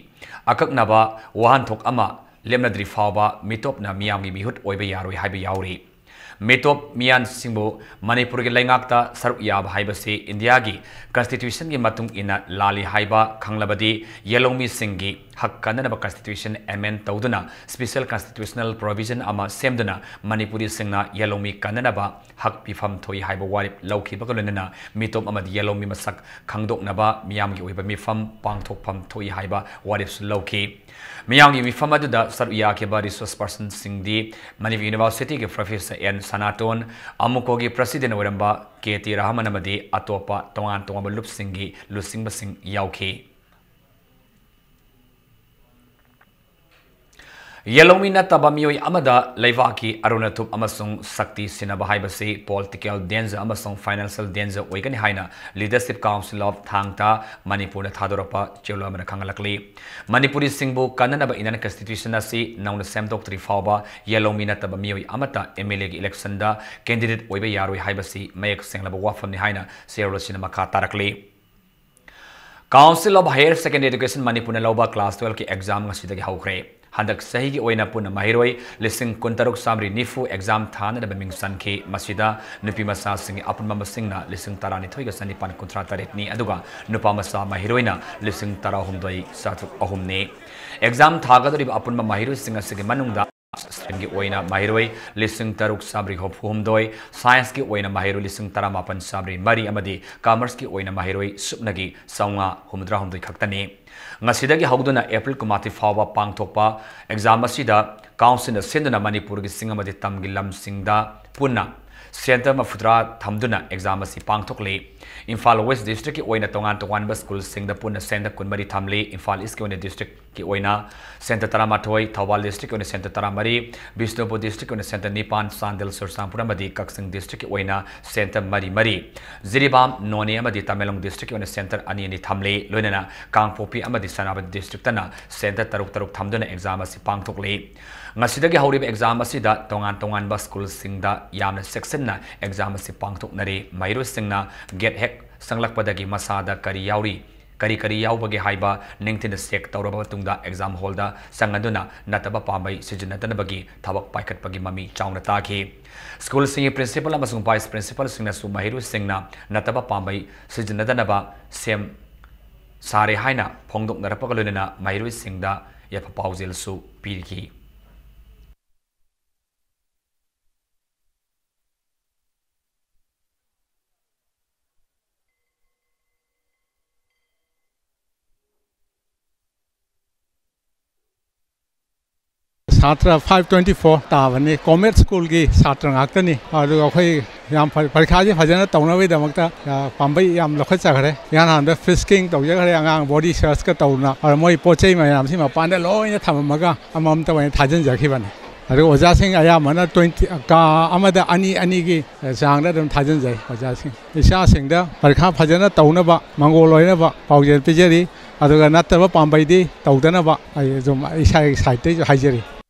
ꯑꯀꯛꯅꯕ ꯋꯥꯍꯟꯊꯣꯛ ꯑꯃ ꯂꯦꯞꯅꯗ꯭ꯔꯤ ꯐꯥꯎꯕ ꯃꯤꯇꯣꯞꯅ ꯃꯤꯌꯥꯝꯒꯤ ꯃꯤꯍꯨꯠ ꯑꯣꯏꯕ ꯌꯥꯔꯣꯏ ꯍꯥꯏꯕ ꯌꯥꯎꯔꯤ꯫ ꯃꯤꯇꯣꯞ ꯃꯤꯌꯥꯟꯁꯤꯡꯕꯨ ꯃꯅꯤꯄꯨꯔꯒꯤ ꯂꯩꯉꯥꯛꯇ ꯁꯔꯨꯛ ꯌꯥꯕ ꯍꯥꯏꯕꯁꯤ ꯏꯟꯗꯤꯌꯥꯒꯤ ꯀꯟꯁꯇꯤꯇ꯭ꯌꯨꯁꯟꯒꯤ ꯃꯇꯨꯡ ꯏꯟꯅ ꯂꯥꯜꯂꯤ ꯍꯥꯏꯕ ꯈꯪꯂꯕꯗꯤ ꯌꯦꯜꯍꯧꯃꯤꯁꯤꯡꯒꯤ ꯍꯛ ꯀꯟꯅꯅꯕ ꯀꯟꯁꯇꯤꯇ꯭ꯌꯨꯁꯟ ꯑꯦꯃꯦꯟ ꯇꯧꯗꯨꯅ ꯁ꯭ꯄꯤꯁꯦꯜ ꯀꯟꯁꯇꯤꯇ꯭ꯌꯨꯁꯅꯦꯜ ꯄ꯭ꯔꯣꯚꯤꯖꯟ ꯑꯃ ꯁꯦꯝꯗꯨꯅ ꯃꯅꯤꯄꯨꯔꯤꯁꯤꯡꯅ ꯌꯦꯜꯍꯧꯃꯤ ꯀꯟꯅꯅꯕ ꯍꯛ ꯄꯤꯐꯝ ꯊꯣꯛꯏ ꯍꯥꯏꯕ ꯋꯥꯔꯦꯞ ꯂꯧꯈꯤꯕꯒ ꯂꯣꯏꯅꯅ ꯃꯤꯇꯣꯞ ꯑꯃꯗꯤ ꯌꯦꯜꯍꯧꯃꯤ ꯃꯁꯛ ꯈꯪꯗꯣꯛꯅꯕ ꯃꯤꯌꯥꯝꯒꯤ ꯑꯣꯏꯕ ꯃꯤꯐꯝ ꯄꯥꯡꯊꯣꯛꯐꯝ ꯊꯣꯛꯏ ꯍꯥꯏꯕ ꯋꯥꯔꯦꯞꯁꯨ ꯂꯧꯈꯤ꯫ ꯃꯤꯌꯥꯝꯒꯤ ꯃꯤꯐꯝ ꯑꯗꯨꯗ ꯁꯔꯨꯛ ꯌꯥꯈꯤꯕ ꯔꯤꯁꯣꯔꯁ ꯄꯔꯁꯟꯁꯤꯡꯗꯤ ꯃꯅꯤꯄꯨꯔ ꯌꯨꯅꯤꯚꯔꯁꯤꯇꯤꯒꯤ ꯄ꯭ꯔꯣꯐꯦꯁꯔ ꯑꯦꯟ ꯁꯅꯥꯇꯣꯟ, ꯑꯃꯨꯀꯣꯒꯤ ꯄ꯭ꯔꯁꯤꯗꯦꯟ ꯑꯣꯏꯔꯝꯕ ꯀꯦ ꯇꯤ ꯔꯥꯍꯃꯟ ꯑꯃꯗꯤ ꯑꯇꯣꯞꯄ ꯇꯣꯉꯥꯟ ꯇꯣꯉꯥꯟꯕ ꯂꯨꯞꯁꯤꯡꯒꯤ ꯂꯨꯆꯤꯡꯕꯁꯤꯡ ꯌꯥꯎꯈꯤ꯫ ꯌꯦꯜꯍꯧꯃꯤ ꯅꯠꯇꯕ ꯃꯤꯑꯣꯏ ꯑꯃꯗ ꯂꯩꯕꯥꯛꯀꯤ ꯑꯔꯨꯅ ꯊꯨꯞ ꯑꯃꯁꯨꯡ ꯁꯛꯇꯤ ꯁꯤꯟꯅꯕ ꯍꯥꯏꯕꯁꯤ political danger ꯑꯃꯁꯨꯡ financial danger ꯑꯣꯏꯒꯅꯤ ꯍꯥꯏꯅ Leadership Council of ꯊꯥꯡ ꯇꯥ ꯃꯅꯤꯄꯨꯔꯅ ꯊꯥꯗꯣꯔꯛꯄ ꯆꯦꯔꯣꯜ ꯑꯃꯅ ꯈꯪꯍꯜꯂꯛꯂꯤ꯫ ꯃꯅꯤꯄꯨꯔꯤꯁꯤꯡꯕꯨ ꯀꯟꯅꯅꯕ Indian Constitution ꯑꯁꯤ ꯅꯧꯅ ꯁꯦꯝꯗꯣꯛꯇ꯭ꯔꯤ ꯐꯥꯎꯕ ꯌꯦꯜꯍꯧꯃꯤ ꯅꯠꯇꯕ ꯃꯤꯑꯣꯏ ꯑꯃꯠꯇ MLAꯒꯤ electionꯗ candidate ꯑꯣꯏꯕ ꯌꯥꯔꯣꯏ ꯍꯥꯏꯕꯁꯤ ꯃꯌꯦꯛ ꯁꯦꯡꯂꯕ ꯋꯥꯐꯝꯅꯤ ꯍꯥꯏꯅ ꯆꯦꯔꯣꯜ ꯑꯁꯤꯅ ꯃꯈꯥ ꯇꯥꯔꯛꯂꯤ꯫ Council of Higher Secondary Education ꯃꯅꯤꯄꯨꯔꯅ ꯂꯧꯕ class twelveꯀꯤ exam ꯉꯁꯤꯗꯒꯤ ꯍꯧꯈ꯭ꯔꯦ꯫ ꯍꯟꯗꯛ ꯆꯍꯤꯒꯤ ꯑꯣꯏꯅ ꯄꯨꯟꯅ ꯃꯍꯩꯔꯣꯏ ꯂꯤꯁꯤꯡ ꯀꯨꯟꯇꯔꯨꯛ ꯆꯥꯃꯔꯤ ꯅꯤꯐꯨ exam ꯊꯥꯅꯅꯕ ꯃꯤꯡ ꯆꯟꯈꯤ꯫ ꯃꯁꯤꯗ ꯅꯨꯄꯤ ꯃꯆꯥꯁꯤꯡꯒꯤ ꯑꯄꯨꯟꯕ ꯃꯁꯤꯡꯅ ꯂꯤꯁꯤꯡ ꯇꯔꯥꯅꯤꯊꯣꯏꯒ ꯆꯅꯤꯄꯥꯟ ꯀꯨꯟꯊ꯭ꯔꯥ ꯇꯔꯦꯠꯅꯤ, ꯑꯗꯨꯒ ꯅꯨꯄꯥ ꯃꯆꯥ ꯃꯍꯩꯔꯣꯏꯅ ꯂꯤꯁꯤꯡ ꯇꯔꯥꯍꯨꯝꯗꯣꯏ ꯆꯥꯇ꯭ꯔꯨꯛ ꯑꯍꯨꯝꯅꯤ꯫ Exam ꯊꯥꯒꯗꯧꯔꯤꯕ ꯑꯄꯨꯟꯕ ꯃꯍꯩꯔꯣꯏꯁꯤꯡ ꯑꯁꯤꯒꯤ ꯃꯅꯨꯡꯗ Artsꯀꯤ ꯑꯣꯏꯅ ꯃꯍꯩꯔꯣꯏ ꯂꯤꯁꯤꯡ ꯇꯔꯨꯛ ꯆꯥꯃꯔꯤ ꯍꯨꯝꯐꯨ ꯍꯨꯝꯗꯣꯏ, Scienceꯀꯤ ꯑꯣꯏꯅ ꯃꯍꯩꯔꯣꯏ ꯂꯤꯁꯤꯡ ꯇꯔꯥꯃꯥꯄꯟ ꯆꯥꯃꯔꯤ ꯃꯔꯤ ꯑꯃꯗꯤ Commerceꯀꯤ ꯑꯣꯏꯅ ꯃꯍꯩꯔꯣꯏ ꯁꯨꯞꯅꯒꯤ ꯆꯥꯝꯃꯉꯥ ꯍꯨꯝꯐꯨꯇꯔꯥ ꯍꯨꯝꯗꯣꯏ ꯈꯛꯇꯅꯤ꯫ ꯉꯁꯤꯗꯒꯤ ꯍꯧꯗꯨꯅ April ꯀꯨꯟꯃꯥꯊꯣꯏ ꯐꯥꯎꯕ ꯄꯥꯡꯊꯣꯛꯄ exam ꯑꯁꯤꯗ Councilꯅ ꯁꯤꯟꯗꯨꯅ ꯃꯅꯤꯄꯨꯔꯒꯤ ꯆꯤꯡ ꯑꯃꯗꯤ ꯇꯝꯒꯤ ꯂꯝꯁꯤꯡꯗ ꯄꯨꯟꯅ centre ꯃꯔꯤꯐꯨꯇꯔꯥ ꯊꯝꯗꯨꯅ exam ꯑꯁꯤ ꯄꯥꯡꯊꯣꯛꯂꯤ꯫ ꯏꯝꯐꯥꯜ West Districtꯀꯤ ꯑꯣꯏꯅ ꯇꯣꯉꯥꯟ ꯇꯣꯉꯥꯟꯕ schoolꯁꯤꯡꯗ ꯄꯨꯟꯅ centre ꯀꯨꯟꯃꯔꯤ ꯊꯝꯂꯤ꯫ ꯏꯝꯐꯥꯜ Eastꯀꯤ ꯑꯣꯏꯅ district ꯀꯤ ꯑꯣꯏꯅ centre ꯇꯔꯥꯃꯥꯊꯣꯏ, ꯊꯧꯕꯥꯜ district ꯑꯣꯏꯅ centre ꯇꯔꯥꯃꯔꯤ, ꯕꯤꯁꯅꯨꯄꯨꯔ district ꯑꯣꯏꯅ centre ꯅꯤꯄꯥꯟ, ꯆꯥꯟꯗꯦꯜ, ꯆꯨꯔꯆꯥꯟꯄꯨꯔ ꯑꯃꯗꯤ ꯀꯛꯆꯤꯡ districtꯀꯤ ꯑꯣꯏꯅ centre ꯃꯔꯤ ꯃꯔꯤ, ꯖꯤꯔꯤꯕꯥꯝ, ꯅꯣꯅꯦ ꯑꯃꯗꯤ ꯇꯃꯦꯡꯂꯣꯡ districtꯀꯤ ꯑꯣꯏꯅ centre ꯑꯅꯤ ꯑꯅꯤ ꯊꯝꯂꯤ꯫ ꯂꯣꯏꯅꯅ ꯀꯥꯡꯄꯣꯛꯄꯤ ꯑꯃꯗꯤ ꯁꯦꯅꯥꯄꯇꯤ districtꯇꯅ centre ꯇꯔꯨꯛ ꯇꯔꯨꯛ ꯊꯝꯗꯨꯅ exam ꯑꯁꯤ ꯄꯥꯡꯊꯣꯛꯂꯤ꯫ ꯉꯁꯤꯗꯒꯤ ꯍꯧꯔꯤꯕ exam ꯑꯁꯤꯗ ꯇꯣꯉꯥꯟ ꯇꯣꯉꯥꯟꯕ schoolꯁꯤꯡꯗ ꯌꯥꯝꯅ ꯆꯦꯛꯁꯤꯟꯅ exam ꯑꯁꯤ ꯄꯥꯡꯊꯣꯛꯅꯔꯤ꯫ ꯃꯍꯩꯔꯣꯏꯁꯤꯡꯅ gate ꯍꯦꯛ ꯆꯪꯂꯛꯄꯗꯒꯤ ꯃꯁꯥꯗ ꯀꯔꯤ ꯌꯥꯎꯔꯤ, ꯀꯔꯤ ꯀꯔꯤ ꯌꯥꯎꯕꯒꯦ ꯍꯥꯏꯕ ꯅꯤꯡꯊꯤꯅ check ꯇꯧꯔꯕ ꯃꯇꯨꯡꯗ exam hallꯗ ꯆꯪꯂꯗꯨꯅ ꯅꯠꯇꯕ ꯄꯥꯝꯕꯩ ꯁꯤꯖꯤꯟꯅꯗꯅꯕꯒꯤ ꯊꯕꯛ ꯄꯥꯏꯈꯠꯄꯒꯤ ꯃꯃꯤ ꯆꯥꯎꯅ ꯇꯥꯈꯤ꯫ Schoolꯁꯤꯡꯒꯤ principal ꯑꯃꯁꯨꯡ vice principalꯁꯤꯡꯅꯁꯨ ꯃꯍꯩꯔꯣꯏꯁꯤꯡꯅ ꯅꯠꯇꯕ ꯄꯥꯝꯕꯩ ꯁꯤꯖꯤꯟꯅꯗꯅꯕ ꯁꯦꯝ ꯁꯥꯔꯦ ꯍꯥꯏꯅ ꯐꯣꯡꯗꯣꯛꯅꯔꯛꯄꯒ ꯂꯣꯏꯅꯅ ꯃꯍꯩꯔꯣꯏꯁꯤꯡꯗ ꯌꯥꯏꯐ ꯄꯥꯎꯖꯦꯜꯁꯨ ꯄꯤꯔꯤꯈꯤ꯫ ꯁꯥꯇ꯭ꯔ five twenty four ꯇꯥꯕꯅꯤ꯫ Comet Schoolꯒꯤ ꯁꯥꯇ꯭ꯔ ꯉꯥꯛꯇꯅꯤ꯫ ꯑꯗꯨꯒ ꯑꯩꯈꯣꯏ ꯌꯥꯝ ꯐ-, ꯄꯔꯤꯈꯥꯁꯦ ꯐꯖꯅ ꯇꯧꯅꯕꯒꯤꯗꯃꯛꯇ, ꯑ, ꯄꯥꯝꯕꯩ ꯌꯥꯝ ꯂꯧꯈꯠꯆꯈ꯭ꯔꯦ꯫ ꯏꯍꯥꯟ ꯍꯥꯟꯕꯗ frisking ꯇꯧꯖꯈ꯭ꯔꯦ, ꯑꯉꯥꯡ body search ꯀ ꯇꯧꯗꯅ꯫ ꯑꯗ ꯃꯣꯏ ꯄꯣꯠ ꯆꯩ ꯃꯌꯥꯝꯁꯤ ꯃꯄꯥꯟꯗ ꯂꯣꯏꯅ ꯊꯝꯃꯝꯃꯒ ꯑꯃꯃꯝꯇ ꯑꯣꯏꯅ ꯊꯥꯖꯤꯟꯖꯈꯤꯕꯅꯤ꯫ ꯑꯗꯨꯒ ꯑꯣꯖꯥꯁꯤꯡ ꯑꯌꯥꯝꯕꯅ twenty, ꯀꯥ ꯑꯃꯗ ꯑꯅꯤ ꯑꯅꯤꯒꯤ ꯆꯥꯡꯗ ꯑꯗꯨꯝ ꯊꯥꯖꯤꯟꯖꯩ ꯑꯣꯖꯥꯁꯤꯡ꯫ ꯏꯆꯥꯁꯤꯡꯗ ꯄꯔꯤꯈꯥ ꯐꯖꯅ ꯇꯧꯅꯕ, ꯃꯪꯒꯣꯜ ꯑꯣꯏꯅꯕ ꯄꯥꯎꯖꯦꯜ ꯄꯤꯖꯔꯤ꯫ ꯑꯗꯨꯒ ꯅꯠꯇꯕ ꯄꯥꯝꯕꯩꯗꯤ ꯇꯧꯗꯅꯕ ꯑꯩ ꯑꯗꯨꯝ ꯏꯁꯥꯒꯤ side ꯇꯩꯁꯨ ꯍꯥꯏꯖꯔꯤ꯫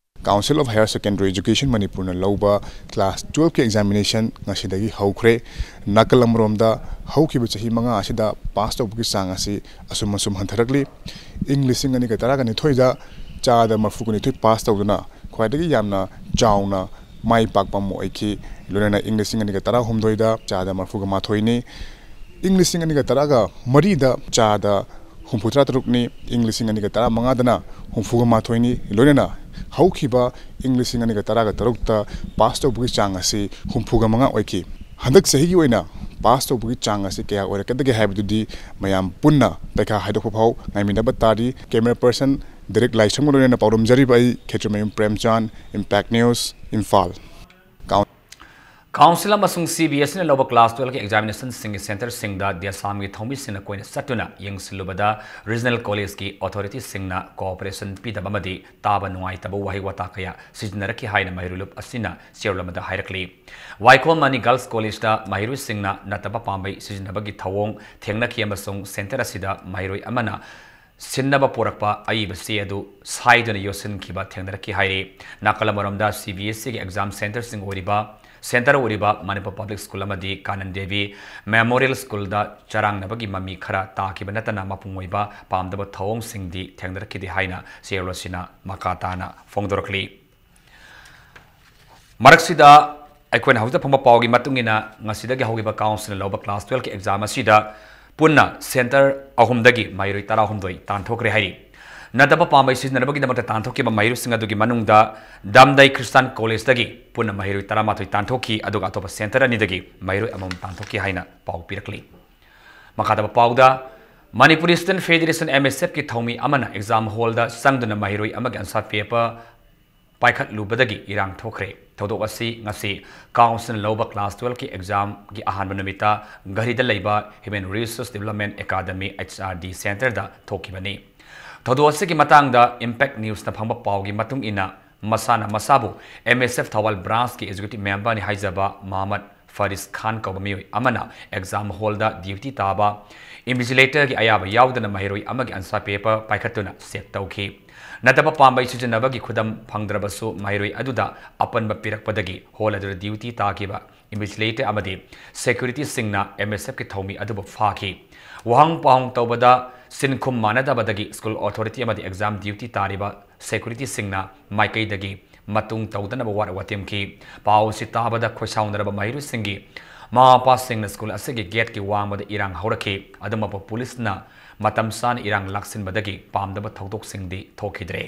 Council of Higher Secondary Education ꯃꯅꯤꯄꯨꯔꯅ ꯂꯧꯕ class twelve ꯀꯤ examination ꯉꯁꯤꯗꯒꯤ ꯍꯧꯈ꯭ꯔꯦ꯫ ꯅꯥꯀꯜ ꯑꯃꯔꯣꯝꯗ, ꯍꯧꯈꯤꯕ ꯆꯍꯤ ꯃꯉꯥ ꯑꯁꯤꯗ pass ꯇꯧꯕꯒꯤ ꯆꯥꯡ ꯑꯁꯤ ꯑꯁꯨꯝ ꯑꯁꯨꯝ ꯍꯟꯊꯔꯛꯂꯤ꯫ ꯏꯪ ꯂꯤꯁꯤꯡ ꯑꯅꯤꯒ ꯇꯔꯥꯒ ꯅꯤꯊꯣꯏꯗ ꯆꯥꯗ ꯃꯔꯐꯨꯒ ꯅꯤꯊꯣꯏ pass ꯇꯧꯗꯨꯅ ꯈ꯭ꯋꯥꯏꯗꯒꯤ ꯌꯥꯝꯅ ꯆꯥꯎꯅ ꯃꯥꯏ ꯄꯥꯛꯄ ꯑꯃ ꯑꯣꯏꯈꯤ꯫ ꯂꯣꯏꯅꯅ ꯏꯪ ꯂꯤꯁꯤꯡ ꯑꯅꯤꯒ ꯇꯔꯥꯍꯨꯝꯗꯣꯏꯗ ꯆꯥꯗ ꯃꯔꯐꯨꯒ ꯃꯥꯊꯣꯏꯅꯤ꯫ ꯏꯪ ꯂꯤꯁꯤꯡ ꯑꯅꯤꯒ ꯇꯔꯥꯒ ꯃꯔꯤꯗ ꯆꯥꯗ ꯍꯨꯝꯐꯨꯇꯔꯥ ꯇꯔꯨꯛꯅꯤ꯫ ꯏꯪ ꯂꯤꯁꯤꯡ ꯑꯅꯤꯒ ꯇꯔꯥꯃꯉꯥꯗꯅ ꯍꯨꯝꯐꯨꯒ ꯃꯥꯊꯣꯏꯅꯤ꯫ ꯂꯣꯏꯅꯅ ꯍꯧꯈꯤꯕ ꯏꯪ ꯂꯤꯁꯤꯡ ꯑꯅꯤꯒ ꯇꯔꯥꯒ ꯇꯔꯨꯛꯇ pass ꯇꯧꯕꯒꯤ ꯆꯥꯡ ꯑꯁꯤ ꯍꯨꯝꯐꯨꯒ ꯃꯉꯥ ꯑꯣꯏꯈꯤ꯫ ꯍꯟꯗꯛ ꯆꯍꯤꯒꯤ ꯑꯣꯏꯅ pass ꯇꯧꯕꯒꯤ ꯆꯥꯡ ꯑꯁꯤ ꯀꯌꯥ ꯑꯣꯏꯔꯛꯀꯗꯒꯦ ꯍꯥꯏꯕꯗꯨꯗꯤ ꯃꯌꯥꯝ ꯄꯨꯟꯅ ꯄꯩꯈꯥ ꯍꯥꯏꯗꯣꯛꯄ ꯐꯥꯎ ꯉꯥꯏꯃꯤꯟꯅꯕ ꯇꯥꯔꯤ꯫ Camera person ꯗꯦꯔꯦꯛ ꯂꯥꯏꯁ꯭ꯔꯝꯒ ꯂꯣꯏꯅꯅ ꯄꯥꯎꯗꯝꯖꯔꯤꯕ ꯑꯩ ꯈꯦꯇ꯭ꯔꯤꯃꯌꯨꯝ ꯄ꯭ꯔꯦꯝꯆꯥꯟ, Impact News, ꯏꯝꯐꯥꯜ꯫ Council ꯑꯃꯁꯨꯡ C B S E ꯅ ꯂꯧꯕ class twelve ꯀꯤ examination ꯁꯤꯡꯒꯤ centre ꯁꯤꯡꯗ ꯗꯦꯁꯥꯝꯒꯤ ꯊꯧꯃꯤꯁꯤꯡꯅ ꯀꯣꯏꯅ ꯆꯠꯇꯨꯅ ꯌꯦꯡꯁꯤꯜꯂꯨꯕꯗ Regional College ꯀꯤ authority ꯁꯤꯡꯅ cooperation ꯄꯤꯗꯕ ꯑꯃꯗꯤ ꯇꯥꯕ ꯅꯨꯡꯉꯥꯏꯇꯕ ꯋꯥꯍꯩ ꯋꯥꯇꯥ ꯀꯌꯥ ꯁꯤꯖꯤꯟꯅꯔꯛꯈꯤ ꯍꯥꯏꯅ ꯃꯍꯩꯔꯣꯏ ꯂꯨꯞ ꯑꯁꯤꯅ ꯆꯦꯔꯣꯜ ꯑꯃꯗ ꯍꯥꯏꯔꯛꯂꯤ꯫ ꯋꯥꯏꯈꯣꯝ ꯃꯅꯤ Girls College ꯇ ꯃꯍꯩꯔꯣꯏꯁꯤꯡꯅ ꯅꯠꯇꯕ ꯄꯥꯝꯕꯩ ꯁꯤꯖꯤꯟꯅꯕꯒꯤ ꯊꯧꯑꯣꯡ ꯊꯦꯡꯅꯈꯤ ꯑꯃꯁꯨꯡ centre ꯑꯁꯤꯗ ꯃꯍꯩꯔꯣꯏ ꯑꯃꯅ ꯁꯤꯟꯅꯕ ꯄꯨꯔꯛꯄ ꯑꯏꯕ ꯆꯦ ꯑꯗꯨ ꯁꯥꯏꯗꯨꯅ ꯌꯣꯠꯁꯤꯟꯈꯤꯕ ꯊꯦꯡꯅꯔꯛꯈꯤ ꯍꯥꯏꯔꯤ꯫ ꯅꯥꯀꯜ ꯑꯃꯔꯣꯝꯗ, C B S E ꯒꯤ exam centre ꯁꯤꯡ ꯑꯣꯏꯔꯤꯕ, centre ꯑꯣꯏꯔꯤꯕ ꯃꯅꯤꯄꯨꯔ Public School ꯑꯃꯗꯤ ꯀꯥꯅꯟ ꯗꯦꯕꯤ Memorial School ꯗ ꯆꯔꯥꯡꯅꯕꯒꯤ ꯃꯃꯤ ꯈꯔ ꯇꯥꯈꯤꯕ ꯅꯠꯇꯅ ꯃꯄꯨꯡ ꯑꯣꯏꯕ ꯄꯥꯝꯗꯕ ꯊꯧꯑꯣꯡꯁꯤꯡꯗꯤ ꯊꯦꯡꯅꯔꯛꯈꯤꯗꯦ ꯍꯥꯏꯅ ꯆꯦꯔꯣꯜ ꯑꯁꯤꯅ ꯃꯈꯥ ꯇꯥꯅ ꯐꯣꯡꯗꯣꯔꯛꯂꯤ꯫ ꯃꯔꯛꯁꯤꯗ ꯑꯩꯈꯣꯏꯅ ꯍꯧꯖꯤꯛꯇ ꯐꯪꯕ ꯄꯥꯎꯒꯤ ꯃꯇꯨꯡ ꯏꯟꯅ, ꯉꯁꯤꯗꯒꯤ ꯍꯧꯈꯤꯕ council ꯅ ꯂꯧꯕ class twelve ꯀꯤ exam ꯑꯁꯤꯗ ꯄꯨꯟꯅ centre ꯑꯍꯨꯝꯗꯒꯤ ꯃꯍꯩꯔꯣꯏ ꯇꯔꯥꯍꯨꯝꯗꯣꯏ ꯇꯥꯟꯊꯣꯛꯈ꯭ꯔꯦ ꯍꯥꯏꯔꯤ꯫ ꯅꯠꯇꯕ ꯄꯥꯝꯕꯩ ꯁꯤꯖꯤꯟꯅꯅꯕꯒꯤꯗꯃꯛꯇ ꯇꯥꯟꯊꯣꯛꯈꯤꯕ ꯃꯍꯩꯔꯣꯏꯁꯤꯡ ꯑꯗꯨꯒꯤ ꯃꯅꯨꯡꯗ ꯗꯝꯗꯩ Christian College ꯇꯒꯤ ꯄꯨꯟꯅ ꯃꯍꯩꯔꯣꯏ ꯇꯔꯥꯃꯥꯊꯣꯏ ꯇꯥꯟꯊꯣꯛꯈꯤ, ꯑꯗꯨꯒ ꯑꯇꯣꯞꯄ centre ꯑꯅꯤꯗꯒꯤ ꯃꯍꯩꯔꯣꯏ ꯑꯃꯃꯝ ꯇꯥꯟꯊꯣꯛꯈꯤ ꯍꯥꯏꯅ ꯄꯥꯎ ꯄꯤꯔꯛꯂꯤ꯫ ꯃꯈꯥ ꯇꯥꯕ ꯄꯥꯎꯗ, Manipuri Student Federation, M S F ꯀꯤ ꯊꯧꯃꯤ ꯑꯃꯅ exam hall ꯗ ꯆꯪꯗꯨꯅ ꯃꯍꯩꯔꯣꯏ ꯑꯃꯒꯤ answer paper ꯄꯥꯏꯈꯠꯂꯨꯕꯗꯒꯤ ꯏꯔꯥꯡ ꯊꯣꯛꯈ꯭ꯔꯦ꯫ ꯊꯧꯗꯣꯛ ꯑꯁꯤ ꯉꯁꯤ ꯀꯥꯎꯟꯁꯤꯜꯅ ꯂꯧꯕ class twelve ꯀꯤ exam ꯒꯤ ꯑꯍꯥꯟꯕ ꯅꯨꯃꯤꯠꯇ ꯘꯔꯤꯗ ꯂꯩꯕ Human Resource Development Academy, H R D Center ꯗ ꯊꯣꯛꯈꯤꯕꯅꯤ꯫ ꯊꯧꯗꯣꯛ ꯑꯁꯤꯒꯤ ꯃꯇꯥꯡꯗ Impact News ꯅ ꯐꯪꯕ ꯄꯥꯎꯒꯤ ꯃꯇꯨꯡ ꯏꯟꯅ, ꯃꯁꯥꯅ ꯃꯁꯥꯕꯨ M S F Thoubal branch ꯀꯤ executive member ꯅꯤ ꯍꯥꯏꯖꯕ ꯃꯣꯍꯝꯃꯗ ꯐꯥꯔꯤꯁ ꯈꯥꯟ ꯀꯧꯕ ꯃꯤꯑꯣꯏ ꯑꯃꯅ exam hall ꯗ duty ꯇꯥꯕ invigilator ꯒꯤ ꯑꯌꯥꯕ ꯌꯥꯎꯗꯅ ꯃꯍꯩꯔꯣꯏ ꯑꯃꯒꯤ answer paper ꯄꯥꯏꯈꯠꯇꯨꯅ check ꯇꯧꯈꯤ꯫ ꯅꯠꯇꯕ ꯄꯥꯝꯕꯩ ꯁꯤꯖꯤꯟꯅꯕꯒꯤ ꯈꯨꯗꯝ ꯐꯪꯗ꯭ꯔꯕꯁꯨ, ꯃꯍꯩꯔꯣꯏ ꯑꯗꯨꯗ ꯑꯄꯟꯕ ꯄꯤꯔꯛꯄꯗꯒꯤ hall ꯑꯗꯨꯗ duty ꯇꯥꯈꯤꯕ invigilator ꯑꯃꯗꯤ security ꯁꯤꯡꯅ M S F ꯀꯤ ꯊꯧꯃꯤ ꯑꯗꯨꯕꯨ ꯐꯥꯈꯤ꯫ ꯋꯥꯍꯪ ꯄꯥꯎꯍꯪ ꯇꯧꯕꯗ ꯁꯤꯟꯈꯨꯝ ꯃꯥꯟꯅꯗꯕꯗꯒꯤ school authority ꯑꯃꯗꯤ exam duty ꯇꯥꯔꯤꯕ security ꯁꯤꯡꯅ ꯃꯥꯏꯀꯩꯗꯒꯤ ꯃꯇꯨꯡ ꯇꯧꯗꯅꯕ ꯋꯥꯔ ꯋꯥꯇꯦꯝꯈꯤ꯫ ꯄꯥꯎ ꯑꯁꯤ ꯇꯥꯕꯗ ꯈꯣꯏꯁꯥꯎꯅꯔꯕ ꯃꯍꯩꯔꯣꯏꯁꯤꯡꯒꯤ ꯃꯃꯥ ꯃꯄꯥꯁꯤꯡꯅ school ꯑꯁꯤꯒꯤ gate ꯀꯤ ꯋꯥꯡꯃꯗ ꯏꯔꯥꯡ ꯍꯧꯔꯛꯈꯤ꯫ ꯑꯗꯨꯃꯛꯄꯨ police ꯅ ꯃꯇꯝ ꯆꯥꯅ ꯏꯔꯥꯡ ꯂꯥꯛꯁꯤꯟꯕꯗꯒꯤ ꯄꯥꯝꯗꯕ ꯊꯧꯗꯣꯛꯁꯤꯡꯗꯤ ꯊꯣꯛꯈꯤꯗ꯭ꯔꯦ꯫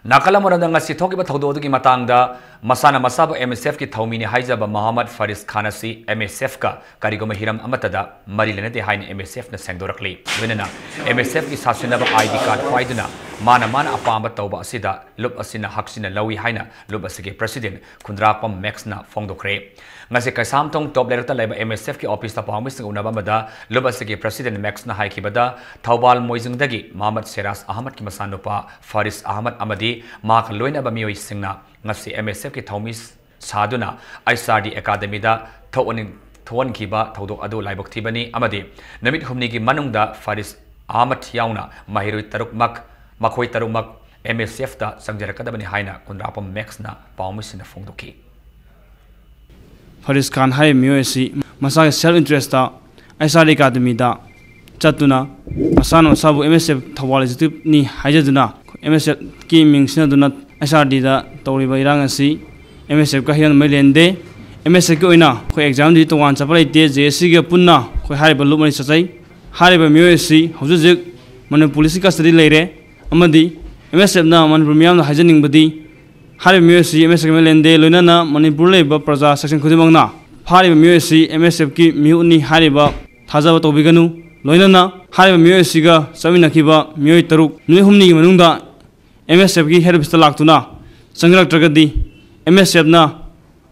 ꯅꯥꯀꯜ ꯑꯃꯔꯣꯝꯗ, ꯉꯁꯤ ꯊꯣꯛꯈꯤꯕ ꯊꯧꯗꯣꯛ ꯑꯗꯨꯒꯤ ꯃꯇꯥꯡꯗ, ꯃꯁꯥꯅ ꯃꯁꯥꯕꯨ M S F ꯀꯤ ꯊꯧꯃꯤꯅꯤ ꯍꯥꯏꯖꯕ ꯃꯣꯍꯝꯃꯗ ꯐꯥꯔꯤꯁ ꯈꯥꯟ ꯑꯁꯤ M S F ꯀ ꯀꯔꯤꯒꯨꯝꯕ ꯍꯤꯔꯝ ꯑꯃꯠꯇꯗ ꯃꯔꯤ ꯂꯩꯅꯗꯦ ꯍꯥꯏꯅ M S F ꯅ ꯁꯦꯡꯗꯣꯔꯛꯂꯤ꯫ ꯂꯣꯏꯅꯅ M S F ꯀꯤ ꯁꯥꯁꯤꯟꯅꯕ I D card ꯄꯥꯏꯗꯨꯅ ꯃꯥꯅ ꯃꯥꯅ ꯑꯄꯥꯝꯕ ꯇꯧꯕ ꯑꯁꯤꯗ ꯂꯨꯞ ꯑꯁꯤꯅ ꯍꯛꯁꯤꯟꯅ ꯂꯧꯏ ꯍꯥꯏꯅ ꯂꯨꯞ ꯑꯁꯤꯒꯤ president ꯈꯨꯟꯗ꯭ꯔꯥꯛꯄꯝ ꯃꯦꯛꯁꯅ ꯐꯣꯡꯗꯣꯛꯈ꯭ꯔꯦ꯫ ꯉꯁꯤ ꯀꯩꯁꯥꯝꯊꯣꯡ ꯇꯣꯞ ꯂꯩꯔꯛꯇ ꯂꯩꯕ M S F ꯀꯤ office ꯇ ꯄꯥꯎꯃꯤꯁꯤꯡꯒ ꯎꯅꯕ ꯑꯃꯗ ꯂꯨꯞ ꯑꯁꯤꯒꯤ president ꯃꯦꯛꯁꯅ ꯍꯥꯏꯈꯤꯕꯗ, ꯊꯧꯕꯥꯜ ꯃꯣꯏꯖꯤꯡꯗꯒꯤ ꯃꯣꯍꯝꯃꯗ ꯁꯦꯔꯥꯖ ꯑꯍꯃꯗꯀꯤ ꯃꯆꯥꯅꯨꯄꯥ ꯐꯥꯔꯤꯁ ꯑꯍꯃꯗ ꯑꯃꯗꯤ ꯃꯍꯥꯛꯀ ꯂꯣꯏꯅꯕ ꯃꯤꯑꯣꯏꯁꯤꯡꯅ ꯉꯁꯤ M S F ꯀꯤ ꯊꯧꯃꯤ ꯁꯥꯗꯨꯅ H R D Academy ꯗ ꯊꯣꯛꯍꯟ-, ꯊꯣꯛꯍꯟꯈꯤꯕ ꯊꯧꯗꯣꯛ ꯑꯗꯨ ꯂꯥꯏꯕꯛ ꯊꯤꯕꯅꯤ ꯑꯃꯗꯤ ꯅꯨꯃꯤꯠ ꯍꯨꯝꯅꯤꯒꯤ ꯃꯅꯨꯡꯗ ꯐꯥꯔꯤꯁ ꯑꯍꯃꯗ ꯌꯥꯎꯅ ꯃꯍꯩꯔꯣꯏ ꯇꯔꯨꯛꯃꯛ, ꯃꯈꯣꯏ ꯇꯔꯨꯛꯃꯛ M S F ꯇ ꯆꯪꯖꯔꯛꯀꯗꯕꯅꯤ ꯍꯥꯏꯅ ꯈꯨꯟꯗ꯭ꯔꯥꯛꯄꯝ ꯃꯦꯛꯁꯅ ꯄꯥꯎꯃꯤꯁꯤꯡꯗ ꯐꯣꯡꯗꯣꯛꯈꯤ꯫ ꯐꯔꯤꯁ ꯈꯥꯟ ꯍꯥꯏꯔꯤꯕ ꯃꯤꯑꯣꯏ ꯑꯁꯤ ꯃꯁꯥꯒꯤ self interest ꯇ H R D Academy ꯗ ꯆꯠꯇꯨꯅ ꯃꯁꯥꯅ ꯃꯁꯥꯕꯨ M S F Thoubal executive ꯅꯤ ꯍꯥꯏꯖꯗꯨꯅ M S F ꯀꯤ ꯃꯤꯡ ꯁꯤꯖꯤꯟꯅꯗꯨꯅ H R D ꯗ ꯇꯧꯔꯤꯕ ꯏꯔꯥꯡ ꯑꯁꯤ M S F ꯀ ꯍꯤꯔꯝ ꯃꯔꯤ ꯂꯩꯅꯗꯦ꯫ M S F ꯀꯤ ꯑꯣꯏꯅ ꯑꯩꯈꯣꯏ exam ꯗꯤ ꯇꯣꯉꯥꯟ ꯆꯠꯄ ꯂꯩꯇꯦ, J A C ꯒ ꯄꯨꯟꯅ ꯑꯩꯈꯣꯏ ꯍꯥꯏꯔꯤꯕ ꯂꯨꯞ ꯑꯅꯤ ꯆꯠꯆꯩ꯫ ꯍꯥꯏꯔꯤꯕ ꯃꯤꯑꯣꯏ ꯑꯁꯤ ꯍꯧꯖꯤꯛ ꯍꯧꯖꯤꯛ ꯃꯅꯤꯄꯨꯔ police ꯀꯤ custody ꯂꯩꯔꯦ ꯑꯃꯗꯤ M S F ꯅ ꯃꯅꯤꯄꯨꯔ ꯃꯤꯌꯥꯝꯗ ꯍꯥꯏꯖꯅꯤꯡꯕꯗꯤ ꯍꯥꯏꯔꯤꯕ ꯃꯤꯑꯣꯏ ꯑꯁꯤ M S F ꯀꯤ ꯃꯔꯤ ꯂꯩꯅꯗꯦ, ꯂꯣꯏꯅꯅ ꯃꯅꯤꯄꯨꯔ ꯂꯩꯔꯤꯕ ꯄ꯭ꯔꯖꯥ section ꯈꯨꯗꯤꯡꯃꯛꯅ ꯐꯥꯔꯤꯕ ꯃꯤꯑꯣꯏ ꯑꯁꯤ M S F ꯀꯤ ꯃꯤꯍꯨꯠꯅꯤ ꯍꯥꯏꯔꯤꯕ ꯊꯥꯖꯕ ꯇꯧꯕꯤꯒꯅꯨ꯫ ꯂꯣꯏꯅꯅ ꯍꯥꯏꯔꯤꯕ ꯃꯤꯑꯣꯏ ꯑꯁꯤꯒ ꯆꯠꯃꯤꯟꯅꯈꯤꯕ ꯃꯤꯑꯣꯏ ꯇꯔꯨꯛ ꯅꯨꯃꯤꯠ ꯍꯨꯝꯅꯤꯒꯤ ꯃꯅꯨꯡꯗ ꯑꯦꯝ ꯑꯦꯁ ꯑꯦꯐꯀꯤ ꯍꯦꯗ ꯑꯣꯐꯤꯁꯇ ꯂꯥꯛꯇꯨꯅ ꯆꯪꯁꯤꯜꯂꯛꯇ꯭ꯔꯒꯗꯤ ꯑꯦꯝ ꯑꯦꯁ ꯑꯦꯐꯅ